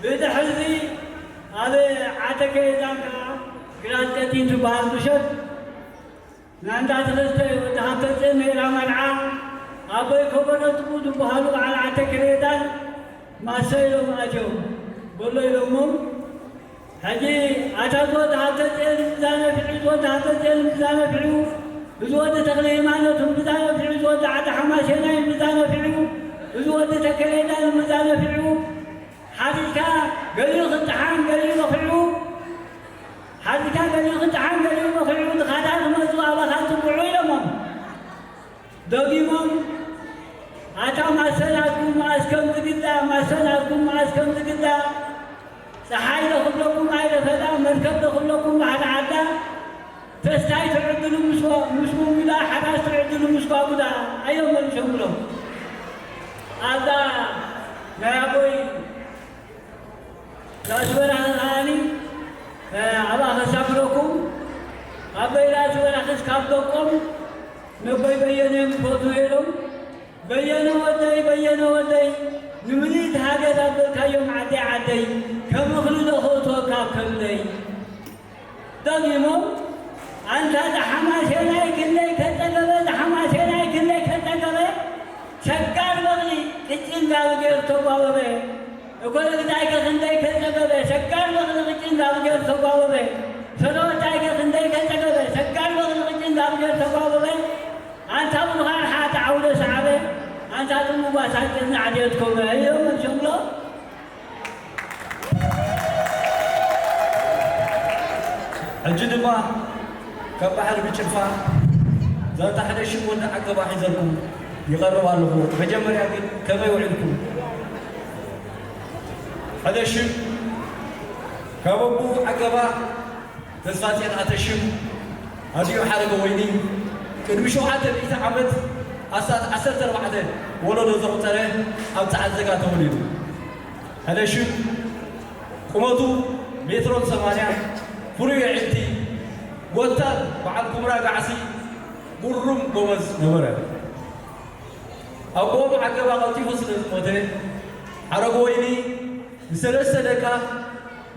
ብድሕርዚ ኣብ ዓተከ የዛን ከኣ ግራት ቀጢን ትበሃል ምሸት ናንዳ ተኸስተ ወዲ ሃብተጽዮን ነይራ መርዓ ኣቦይ ከበረትኩ ዝበሃሉ በዓል ዓተከ የዛን ማሰ ኢሎም ኣትዮም በሎ ኢሎሞም ሕጂ ኣታ ዝወዲ ሃብተጽዮን እምብዛ ነፊዑ፣ ዝወዲ ሃብተጽዮን እምብዛ ነፊዑ፣ እዚ ወዲ ተኽለ ሃይማኖት እምብዛ ነፊዑ፣ እዚ ወዲ ዓዲ ሓማሴናይ እምብዛ ነፊዑ፣ እዚ ወዲ ተከሌዳን እምብዛ ነፊዑ፣ ሓዲግካ ገሊኡ ክጠሓን ገሊኡ ነኺዑ፣ ሓዲግካ ገሊኡ ክጠሓን ገሊኡ ነኺዑ፣ ድኻታት መጹ ኣባኻ ጽውዑ ኢሎሞም። ደጊሞም ኣታ ማሰናትኩም መኣስ ከም ዝግዛእ፣ ማሰናትኩም መኣስ ከም ዝግዛእ፣ ጸሓይ ዶ ክብለኩም ኣይረፈዳ፣ መርከብ ዶ ክብለኩም ባሕሪ ዓዳ፣ ተስታይ ትዕድሉ ምስ ዋ-፣ ምስ ሙንጉዳ፣ ሓራስ ትዕድሉ ምስ ጓጉዳ፣ ኣዮም መሊሶምሎም። ኣብዛ ናይ ኣቦይ ራስ በራኺ ከዓኒ፣ እ፣ ኣብኣ ከሳፍረኩም፣ ኣቦይ ራስ በራኺስ ካብ ደቆም ነቦይ በየነ እዮም ዝፈትዉ ነይሮም። በየነ ወደይ፣ በየነ ወደይ፣ ንምንት ሃገር ኣበልካዮም ዓደይ ዓደይ፣ ከም እኽሊ ዶ ከእትወካ ከምለይ። ደጊሞም፣ ኣንታ ዝሓማሴናይ ክንደይ ከጸገበ፣ ዝሓማሴናይ ክንደይ ከጸገበ፣ ሸጋር በቕሊ ቅጭን ጋቢ ገይሩ ተጓበበ። እኮ ለግዳይከ ክንደይ ከጸገበ፣ ሸጋር በቕሊ ቅጭን ጋቢ ገይሩ ተጓበበ። ሰለወታይከ ክንደይ ከጸገበ፣ ሸጋር በቕሊ ቅጭን ጋቢ ገይሩ ተጓበበ። ኣንታ ብሉኻን ሓቲ ዓውደ ሰዓበ፣ ኣንታ ጥሙጓት ሃገርና ዓድየት ኮበ እዮም መልሶምሎ። ሕጂ ድማ ካብ ባሕሪ ብጭልፋ ዛንታ ሓደ ሽም ወዲ ዓገባ ሒዘልኩም ይቐርብ ኣለኹ። መጀመርያ ግን ከመይ ውዒልኩም? ሓደ ሽም ካብ ኣቦኡ ዓገባ ተስፋጽዮን ኣተሽም ኣዲኡ ሓረገ ወይኒ ቅድሚ ሸውዓተ ሚእቲ ዓመት ኣስታት ዓሰርተ ኣርባዕተ ወለዶ ዘቑጸረ ኣብ ጸዓት ዘጋ ተወሊዱ። ሕነሽም ቁመቱ ሜትሮን ሰማንያን፣ ፍሉይ ኣዒንቲ፣ ጎታን በዓል ኩምራ ጋዕሲ፣ ጉሩም ጎበዝ ነበረ። ኣቦኦም ዓገባ ቀልጢፉ ስለ ዝሞተ፣ ሓረገ ወይኒ ንሰለስተ ደቃ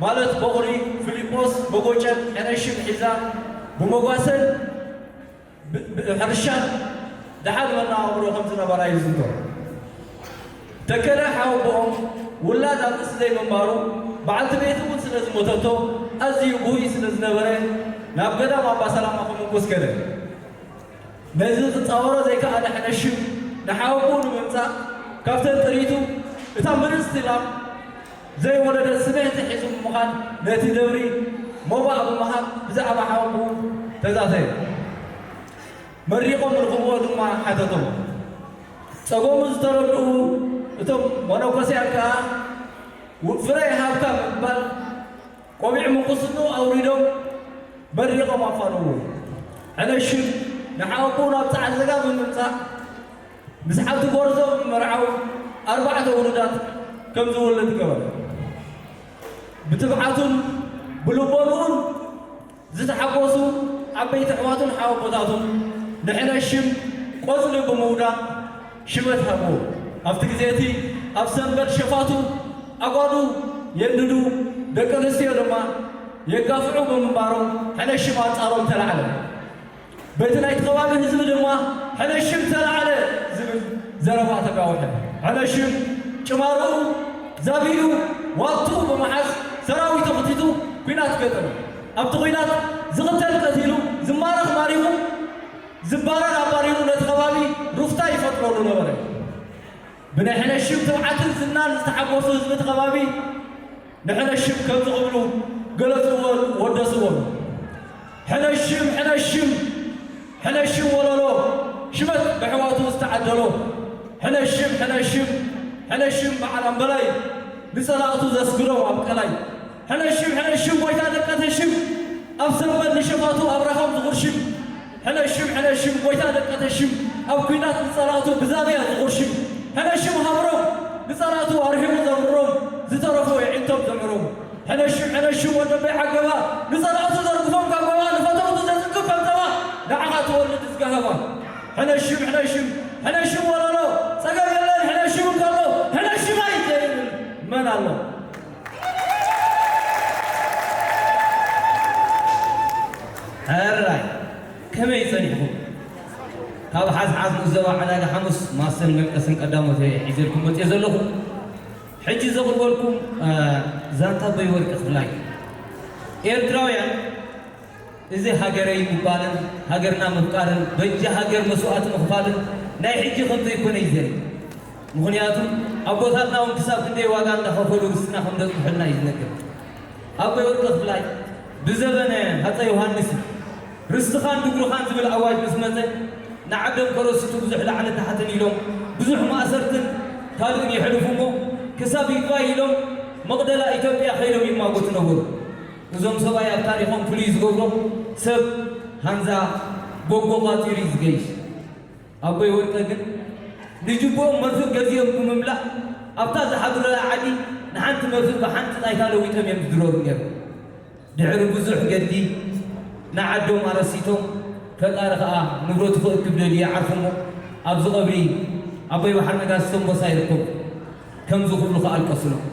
ማለት በቑሪ፣ ፊሊጶስ፣ በጎጨን ሕነሽም ሒዛ ብመጓሰን ብ-፣ ብ-፣ ሕርሻን ደሓን መነባብሮ ከም ዝነበራ ይዝንቶ። ተከለ ሓወቦኦም ውላድ ኣብ ርእሲ ዘይምንባሩ፣ በዓልቲ ቤቱ እውን ስለ ዝሞተቶ፣ ኣዝዩ ጉሁይ ስለ ዝነበረ፣ ናብ ገዳም ኣባ ሰላማ ክምንኩስ ከደ። ነዚ ክጻወሮ ዘይከኣለ ሕነሽም ንሓወቦኡ ንምምጻእ፣ ካብተን ጥሪቱ እታ ምርጽቲ ላም ዘይወለደት ስብሕቲ ሒዙ ብምዃን፣ ነቲ ደብሪ ሞባእ ብምሃብ ብዛዕባ ሓወቦኡ ተዛተየ። መሪቖም ንኽብኦ ድማ ሓተቶም። ጸገሙ ዝተረድኡ እቶም መነኮስያን ከኣ፣ "ው-፣ ፍረ ይሃብካ" ብምባል፣ ቆቢዕ ምንኩስንኡ ኣውሪዶም መሪቖም ኣፋነውዎ። ሕነሽም ንሓወቦኡ ናብ ጸዓት ዘጋ ብምምጻእ፣ ምስ ሓንቲ ጎርዞ ብምምርዓው ኣርባዕተ ውሉዳት ከም ዝውለድ ገበረ። ብትብዓቱን ብልቦንኡን ዝተሓጎሱ ዓበይቲ ኣሕዋቱን ሓወቦታቱን ንሕነሽም ቆጽሊ ብምውዳቕ ሽመት ሃብዎ። ኣብቲ ግዜ እቲ ኣብ ሰንበል ሸፋቱ ኣጓዱ የንድዱ፣ ደቂ ኣንስትዮ ድማ የጋፍዑ ብምንባሮም ሕነሽም ኣንጻሮም ተላዕለ። በቲ ናይቲ ከባቢ ህዝቢ ድማ ሕነሽም ተላዕለ ዝብል ዘረባ ተጋውሐ። ሕነሽም ጭማርኡ ዛቢዱ ዋልትኡ ብምሓዝ ሰራዊቱ ክቲቱ ኲናት ገጠመ። ኣብቲ ኲናት ዝቕተል ቀቲሉ፣ ዝማረኽ ማሪኹ፣ ዝባረር ኣባሪሩ ነቲ ከባቢ ሩፍታ ይፈጥረሉ ነበረ። ብናይ ሕነሽም ትብዓትን ዝናን ዝተሓጎሱ ህዝቢ እቲ ከባቢ ንሕነሽም ከምዚ ክብሉ ገለጽዎ፣ ወደስዎ። ሕነሽም፣ ሕነሽም፣ ሕነሽም ወለሎ፣ ሽመት ብኣሕዋቱ ዝተዓደሎ። ሕነሽም፣ ሕነሽም፣ ሕነሽም በዓል ኣምበላይ፣ ንጸላእቱ ዘስግዶም ኣብ ቀላይ። ሕነሽም፣ ሕነሽም፣ ጎይታ ደቀተሽም፣ ኣብ ሰንበት ንሸፋቱ ኣብራኾም ዝኹርሽም። ሕነሽም፣ ሕነሽም፣ ጎይታ ደቀተሽም፣ ኣብ ኲናት ንጸላእቱ ብዛብያ ዝኹርሽም። ሕነሽም ሃብሮም፣ ንጸላእቱ ኣርሒቑ ዘብርሮም፣ ዝተረፉ የዒንቶም ዘዕሮም። ሕነሽም፣ ሕነሽም፣ ወደበይ ዓገባ፣ ንጸላእቱ ዘርግፎም ካብ ጎባ፣ ንፈተውቱ ዘጽግብ ከም ጸባ፣ ንዓኻ ትወልድ እዝጋሃባ። ሕነሽም፣ ሕነሽም፣ ሕነሽም ወለሎ፣ ጸገም የለን ሕነሽም እንከሎ፣ ሕነሽም ኣይዘይብል መን ኣሎ? ሕራይ፣ ከመይ ጸኒሕኩም? ካብ ሓዝሓዝ ንዞባ ዕዳጋ ሓሙስ ማሰን መልቀስን ቀዳሞት እየ ሒዘልኩም መጽየ ዘለኹ። ሕጂ ዘቕርበልኩም፣ እ፣ ዛንታ ኣቦይ ወርቂ ክፍላይ። ኤርትራውያን፣ እዚ ሃገረይ ምባልን ሃገርና ምፍቃርን በጃ ሃገር መስዋእቲ ምኽፋልን ናይ ሕጂ ከም ዘይኮነ እዩ ዘርኢ። ምኽንያቱ ኣቦታትና እውን ክሳብ ክንደይ ዋጋ እንዳኸፈሉ ርስትና ከም ዘጽንሑልና እዩ ዝነግር። ኣቦይ ወርቂ ክፍላይ ብዘበነ ሃፀይ ዮሃንስ እዩ። ርስትኻን ድጉርኻን ዝብል ኣዋጅ ምስ መጸ፣ ንዓዶም ከረስቱ ብዙሕ ላዕሊ ታሕትን ኢሎም፣ ብዙሕ ማእሰርትን ካልእን የሕልፉ እሞ፣ ክሳብ ይግባይ ኢሎም መቕደላ ኢትዮጵያ ከይዶም ይማጎቱ ነበሩ። እዞም ሰብኣይ ኣብ ታሪኾም ፍሉይ ዝገብሮም፣ ሰብ ሃንዛ ቦጎ ቋጺሩ እዩ ዝገይሽ። ኣቦይ ወርቀ ግን ንጅቦኦም መርፍእ ገዚኦም ብምምላእ፣ ኣብታ ዝሓድሩላ ዓዲ ንሓንቲ መርፍእ ብሓንቲ ጣይታ ለዊጦም እዮም ዝድረሩ ነይሮም። ድሕሪ ብዙሕ ገድሊ ንዓዶም ኣረሲቶም፣ ፈጣሪ ኸኣ ንብረቱ ክእክብ ደልዩ ይዓርፍ እሞ፣ ኣብዚ ቐብሪ ኣቦይ ባሕሪ ነጋሲ ሰንቦሳ ይርከቡ። ከምዚ ክብሉ ኸኣ ኣልቀሱሎም።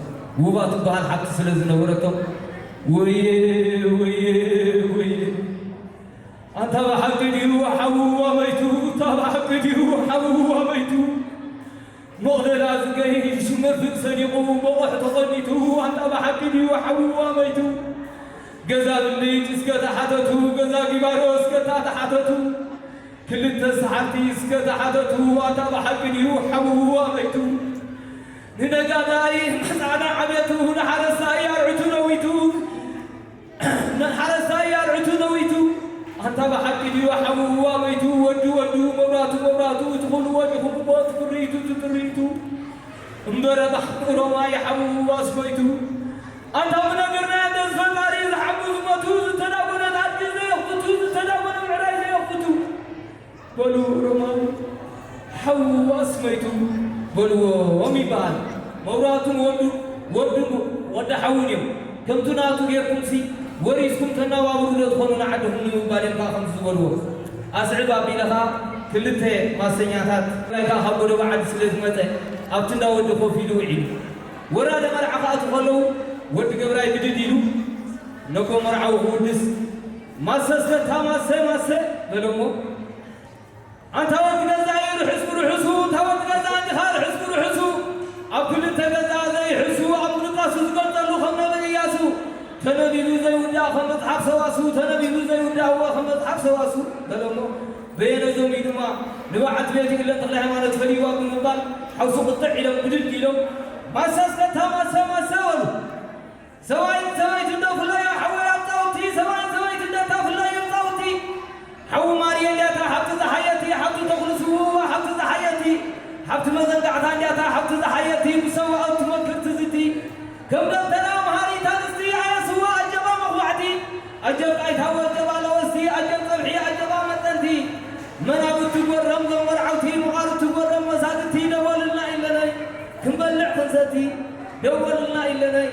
ውባ ትበሃል ሓብቲ ስለ ዝነበረቶም፣ ወየ፣ ወየ፣ ወየ። ኣንታ ብሓቂ ድዩ ሓዉ ኣበይቱ? ኣንታ ብሓቂ ድዩ ሓዉ ኣበይቱ? መቕደላ ዝገይሽ መርፍእ ሰኒቑ፣ በቑሕ ተቐኒቱ፣ ኣንታ ብሓቂ ድዩ ሓዉ ኣበይቱ? ገዛ ብልጭ እስከ ተሓተቱ፣ ገዛ ጊባሮ እስከ ተሓተቱ፣ ክልተ ሰሓርቲ እስከ ተሓተቱ፣ ኣንታ ብሓቂ ድዩ ሓዉ ኣበይቱ? ንነጋዳይ ጻዕዳ ዓቤቱ፣ ንሓረስታይ ኣርዑቱ ነዊቱ፣ ንሓረስታይ ኣርዑቱ ነዊቱ፣ ኣንታ ብሓቂ ድዩ ሓዉ ኣበይቱ? ወዲ ወዱ መብራቱ መብራቱ፣ ትኹሉ ወዲኹም እሞ ትፍርይቱ ትጥርይቱ። እምበረ ብሓቂ ሮማ ይሓዉ ኣስመይቱ። ኣንታ ምነገርና ደስ ፈጣሪ ዝሓቡ ዝሞቱ፣ ዝተዳጎነ ኣድጊ ዘየኽብቱ፣ ዝተዳጎነ ምዕራይ ዘየኽብቱ። በሉ ሮማዊ ሓዉ ኣስመይቱ በልዎም ይበሃል። መብራቱን ወዱ፣ ወዱ፣ ወዲ ሓዉን እዮም። ከምቲ ናቱ ጌርኩምሲ ወሪስኩም ተናባብሩ ዶ ትኾኑ ንዓድኹም ንምባል እዮም ከዓ ከምዚ ዝበልዎ። ኣስዕብ ኣቢለ ከዓ ክልተ ማሰኛታት፣ ብፍላይ ከዓ ካብ ጎደቦ ዓዲ ስለ ዝመፀ ኣብቲ እንዳ ወዲ ኮፍ ኢሉ ውዒሉ። ወራደ መርዓ ክኣትዉ ከለዉ ወዲ ገብራይ ብድድ ኢሉ ነጎ መርዓዊ ክውድስ፣ "ማሰ እስከ እታ ማሰ፣ ማሰ" በለሞ። ኣንታ ወዲ ገዛኢ ርሑስ ብርሑሱ፣ ኣንታ ወዲ ገዛ እንዲኻ ርሑስ ብርሑሱ። ኣብ ክልተ ገዛ ዘይሕሱ፣ ኣብ ምንቃሱ ዝገልጸሉ ከም ነብሪ እያሱ። ተነቢቡ ዘይውዳእ ከም መጽሓፍ ሰዋሱ፣ ተነቢቡ ዘይውዳእ እወ ከም መጽሓፍ ሰዋሱ በለሞ። በየነ ዞም እዩ ድማ ንበዓልቲ ቤት ይግለን ተኽለ ሃይማኖት ፈሊዋ ብምባል ሓውሱ ቁጥዕ ኢሎም ብድድ ኢሎም፣ "ማሰ እስከ እታ ማሰ፣ ማሰ" በሉ። ሰብኣይን ሰበይትን ዶ ፍለዩ ሓወይ ኣጻውቲ፣ ሰብኣይን ሰበይትን ዶ እታ ፍለዩ ኣጻውቲ። ሓዊ ማርየ እንዲያታ ሓብቲ ዝሓየቲ፣ ሓብቲ ተኽሉ ስውእዋ ሓብቲ ዝሓየቲ፣ ሓብቲ መዘንጋዕታ እንዲያታ ሓብቲ ዝሓየቲ፣ ብሰብኣዊ ትመክር ትዝቲ። ከም ደብተራ መሃሪት ኣንስቲ ኣየስዋ ኣጀባ መኹባዕቲ፣ ኣጀብ ቃይታዊ ኣጀባ ለወስቲ፣ ኣጀብ ጸብሒ ኣጀባ መጠንቲ። መናብርቲ ጎረም ዞም መርዓውቲ፣ መቓርብቲ ጎረም መሳግቲ፣ ደወልና ኢለናይ ክንበልዕ ክንሰቲ፣ ደወልና ኢለናይ።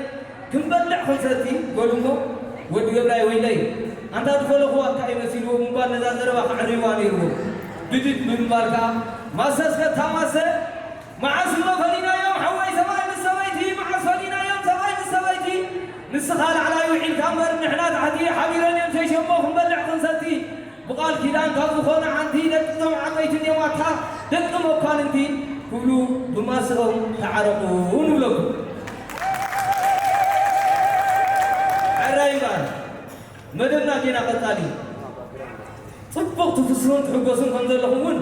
ክንበልዕ ክንሰቲ በሉ እሞ፣ ወዲ ገብራይ ወይለይ፣ ኣንታ ዝፈለኽዋ እካ እዩ መሲልዎ ምባል ነዛ ዘረባ ከዕርይዋ ነይርዎ። ብድድ ብምባል ከኣ፣ "ማሰ እስከ እታ ማሰ፣ መዓስ እሞ ፈሊናዮም ሓወይ ሰብኣይ ምስ ሰበይቲ፣ መዓስ ፈሊናዮም ሰብኣይ ምስ ሰበይቲ? ንስኻ ላዕላይ ውዒልካ እምበር ንሕና ታሕቲ፣ ሓቢረን እዮም ሸይሸሞ ክንበልዕ ክንሰቲ። ብቓል ኪዳን ካብ ዝኾነ ዓንቲ፣ ደቂ እዞም ዓበይቲ እዮም ኣታ ደቂ መኳንንቲ" ክብሉ ብማስኦም ተዓረቑ ንብለኩም። ሕራይ እምበኣር፣ መደብና ጌና ቀጻሊ። ጽቡቕ ትፍስሁን ትሕጎሱን ከም ዘለኹም እውን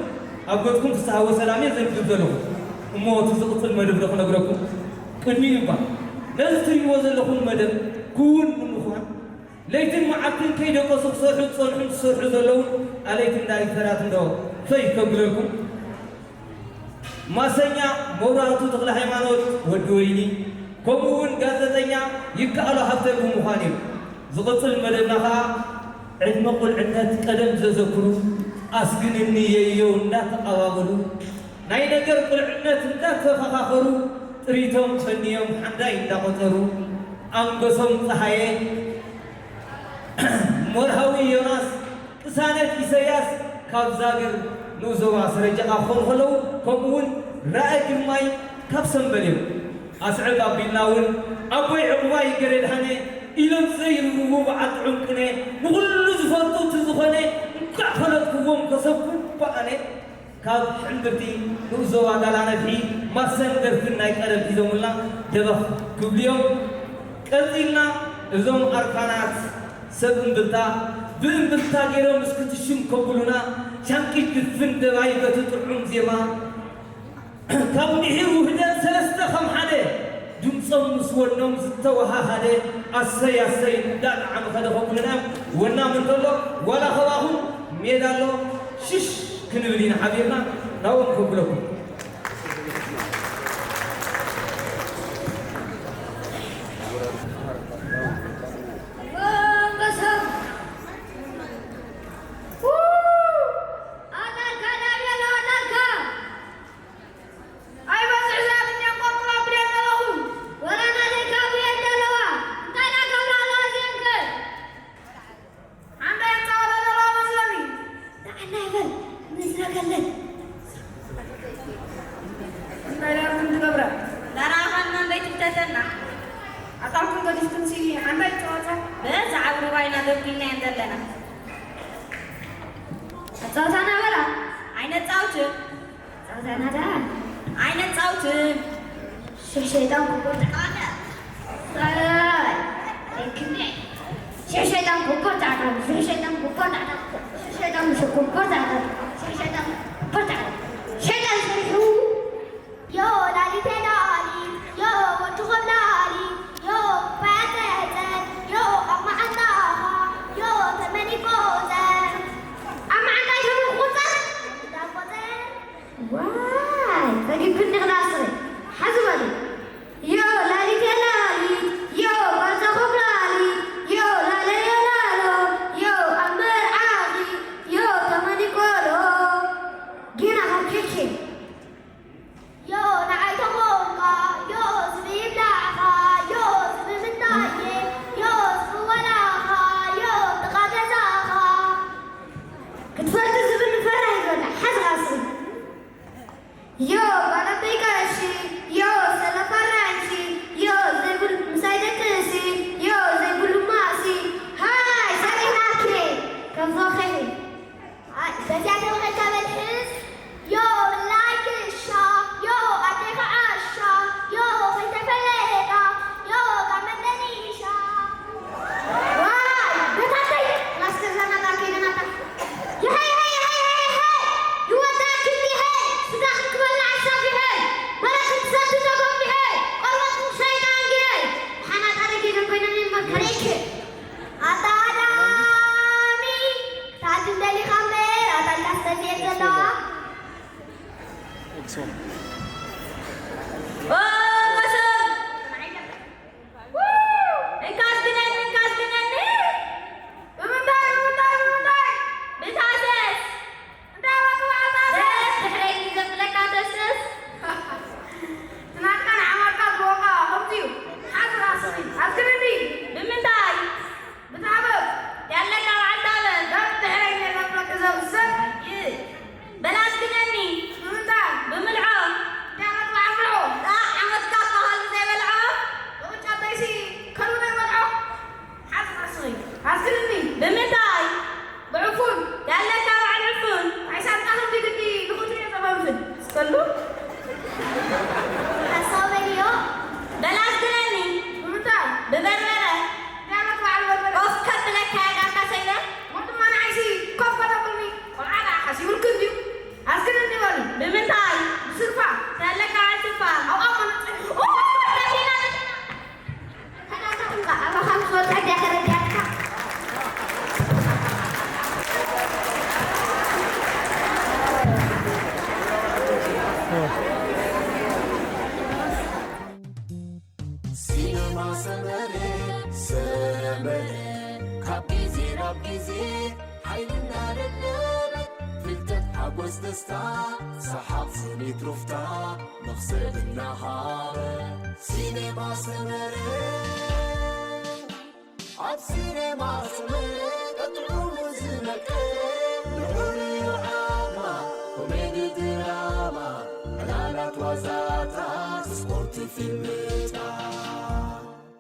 ኣብ ገጽኩም ፍስሃ ወሰላም እየ ዘንብብ ዘለኹ። እሞ እቲ ዝቕጽል መደብ ዶ ክነግረኩም? ቅድሚኡ እባ ነዚ ትርእይዎ ዘለኹም መደብ ክውን ንምዃን ለይትን መዓልትን ከይደቀሱ ክሰርሑ ዝጸንሑን ዝሰርሑ ዘለውን ኣለይትን ዳይሬክተራት እንዶ ፈይ ከብለልኩም። ማሰኛ መብራህቱ ተኽለ ሃይማኖት ወዲ ወይኒ፣ ከምኡ እውን ጋዜጠኛ ይከኣሎ ሃብተ ብምዃን እዩ። ዝቕጽል መደብና ኸኣ ዕድመ ቁልዕነት ቀደም ዘዘክሩ፣ ኣስግንኒ የዮ እንዳተቓባበሉ፣ ናይ ነገር ቁልዕነት እንዳተፈኻኸሩ፣ ጥሪቶም ፈንዮም ሓንዳይ እንዳቖጸሩ፣ ኣንገሶም ጸሃየ፣ መርሃዊ ዮናስ፣ ቅሳነት ኢሰያስ ካብ ዛግር ንኡስ ዞባ ስረጀቓ ክኾኑ ከለዉ፣ ከምኡውን ራእይ ግርማይ ካብ ሰምበል እዮም። ኣስዕብ ኣቢልና እውን ኣቦይ ዕቑባይ ገረድሃነ ኢሎም ዘይርርቡ በዓል ጥዑም ቅነ፣ ንኹሉ ዝፈልጡ እቲ ዝኾነ እንኳዕ ፈለጥክዎም ከሰብኩ እባ ኣነ። ካብ ሕምብርቲ ንኡስ ዞባ ጋላ ነፍሒ ማሰን ደርፍን ናይ ቀደም ሒዞምልና ደበኽ ክብሉ እዮም። ቀጺልና እዞም ኣርካናት ሰብ እምብልታ ብእምብልታ ገይሮም እስክትሽም ከብሉና፣ ሻንቂት ድፍን ደባይ በቲ ጥዑም ዜማ ካብ ምሒር ውህደት ሰለስተ ከም ሓደ ድምጾም ምስ ወኖም ዝተወሃሃደ ኣሰይ ኣሰይ እንዳጠዓሙ ከደ ከብሉና፣ ወናም እንተሎ ዋላ ከባኹም ሜዳ ኣሎ ሽሽ ክንብል ኢና ሓቢርና ናብኦም ከብለኩም። ኣታልካ ናብያ ኣለዋ ኣታልካ። ኣይበዝሕ ዝኣትኛ ቆርቆሮ ኣብልያ ዘለኹ። ወላ ናተይ ካብያ ኣለዋ። እንታይ ዳ ገብራ ኣለዋ እዚአን ከ? ሓንዳ ይጻወታ ዘለዋ መስለኒ። ንዓና ይበል ንዝረገለን። እንታይ ደኣ ክንትገብራ? ዳርኣ ኻልና እንዶ ኣይትብተተና። ኣጣልኩም ገዲፍኩም ሲ ሓንዳ ይጻወታ። በዛ ዓብሪ ባይና ደብኪና እየን ዘለና። ኣጻውታና በላ። ኣይነጻውትን። ጸወታና ደኣ ኣይነጻውትን። ሽሕ ሸይጣን ኩቦ ጣዕጣዕ። ኣይ፣ ክንደይ? ሽሕ ሸይጣን ኩቦ ጣዕጣዕ፣ ሽሕ ሸይጣን ኩቦ ጣዕጣዕ፣ ሽሕ ሸይጣን ኩቦ ጣዕጣዕ፣ ሽሕ ሸይጣን ኩቦ ጣዕጣዕ። ሸይጣን ሰሪሑ። ዮ ላሊተ ላሊት፣ ዮ ወድኹም ላሊት፣ ዮ ባያተ እፀን፣ ዮ ኣብ መዓንጣኻ፣ ዮ ተመኒቆ እፀን። ኣብ መዓንጣይ ተመን ቁፀን፣ እንዳቆፀን። ዋይ፣ ጸጊብክኒ ክዳስረ። ሓዚ በሉ። ዮ ላሊት ላሊት፣ ዮ ባርዛኹም ላሊት፣ ዮ ላለዮ ላሎ፣ ዮ ኣብ መርዓኺ፣ ዮ ተመኒቆሎ። ጌና ካብ ኬኬ። ዮ ንዓይ ተኾንካ፣ ዮ ዝብኢ ይብላዕኻ፣ ዮ ዝብኢ ምንታይ እየ፣ ዮ ዝብኢ ወላኻ፣ ዮ ጥቓ ገዛኻ። ክትፈልጢ ዝብል ፈራህ ይበላ፣ ሓዚ ቃስሪ። ዮ ባለበይ ቀሺ፣ ዮ ሰለፋ ራንሺ፣ ዮ ዘይብሉ ምሳይ ደቅሲ፣ ዮ ዘይብሉ ማእሲ። ሃይ፣ ሰሪሕናኪ፣ ከም ዞኸ። ኣይ፣ በዚኣ ተባኺልካ በል ሕዝ። ዮ ብላይ ክሻ፣ ዮ ኣዴኻ ዓሻ፣ ዮ ከይተፈለጣ፣ ዮ ካብ መደኒሻ። ዋይ፣ በታተይ፣ ማስተር ዘናታ ከይደናታ። የሀይ፣ የሀይ፣ የሀይ፣ የሀይ፣ የሀይ። ይወዳእኪ እንዲሀይ፣ ስጋኺ ክበልዕ ሓሳብ ይሀይ። መረኽን ትሰቲ ተጎም ይሀይ። ቆርበትኩም ሸይጣን ይሀይ። ሓናጣ ደገ ኮይነን መከረይክ። ኣታ ኣዳሚ፣ ታድም ደሊኻ እምበር፣ ኣታ ኢልካ ስተዚኤን ዘለዋ። ኦ፣ መሶብ! እንካ ኣስግነኒ፣ እንካ ኣስግነኒ! ብምንታይ፣ ብምንታይ፣ ብምንታይ? ብታሰስ! እንታይ ወቂ በዓል ታሰስ? በስ ድሕረይ ዘብለካ ተስስ! ትናትካ ንዓማትካ ዝወቃ ከምዚ እዩ። ሓዝር ኣስሪ፣ ኣስግነኒ! ብምንታይ? ብታበብ! ያለካ በዓል ታበብ! ደብ ድሕረይ ዘብለክ ዘብሰብ! ይ- በል ኣስግነኒ። ብምንታይ? ብምልዖ። እንታይ ዓመት በዓል ምልዖ? ጣዕ ዓመትካ እኮ ከልቢ ዘይበልዖ። ብቕጫ ጠይሲ ከልቢ ዘይበልዖ። ሓዝር ኣስሪ። ኣስግነኒ። ብምንታይ? ብዕፉን። ያለካ በዓል ዕፉን። ኣይ ሳንጣ ከምዚ ግዲ ንኽትሪኦ ዘመንፍን። እስከሉ። ሓሳብ በልዮ። በል ኣስግነኒ። ብምንታይ? ብበርበረ። እንታይ ዓመት በዓል በርበረ? ኦፍ ከብለካ ያጋካ ሰይደ። ወንድማ ንዓይሲ ኮፍ ከተብልኒ። ቆልዓ ደኣ ሓሲቡልክን ድዩ? ኣስግነኒ በሉ። ብምንታይ? ብስርፋ። ተለካ በዓል ስርፋ። ኣብኣ መነጽር። ኦ፣ ተፊና፣ ተፊና። ተጋጣሚ እምባ ኣባኻ ምስ ወጸ ድያ ተረዲኣትካ? ሲነማ ሰመረ፣ ሰመረ፣ ካብ ግዜ ናብ ግዜ ሓይልና ለለበ፣ ፍልጠት፣ ሓጎስ፣ ደስታ፣ ሰሓቕ፣ ስኒት፣ ሩፍታ፣ መኽሰብ እናሃበ። ሲኔማ ሰመረ፣ ኣብ ሲኔማ ሰመረ፣ ቀጥዑ ዝመቀረ፣ ንዑር እዩ ዓማ፣ ኮሜዲ፣ ድራማ፣ ዕላላት፣ ዋዛታት፣ ስፖርት፣ ፊልም፣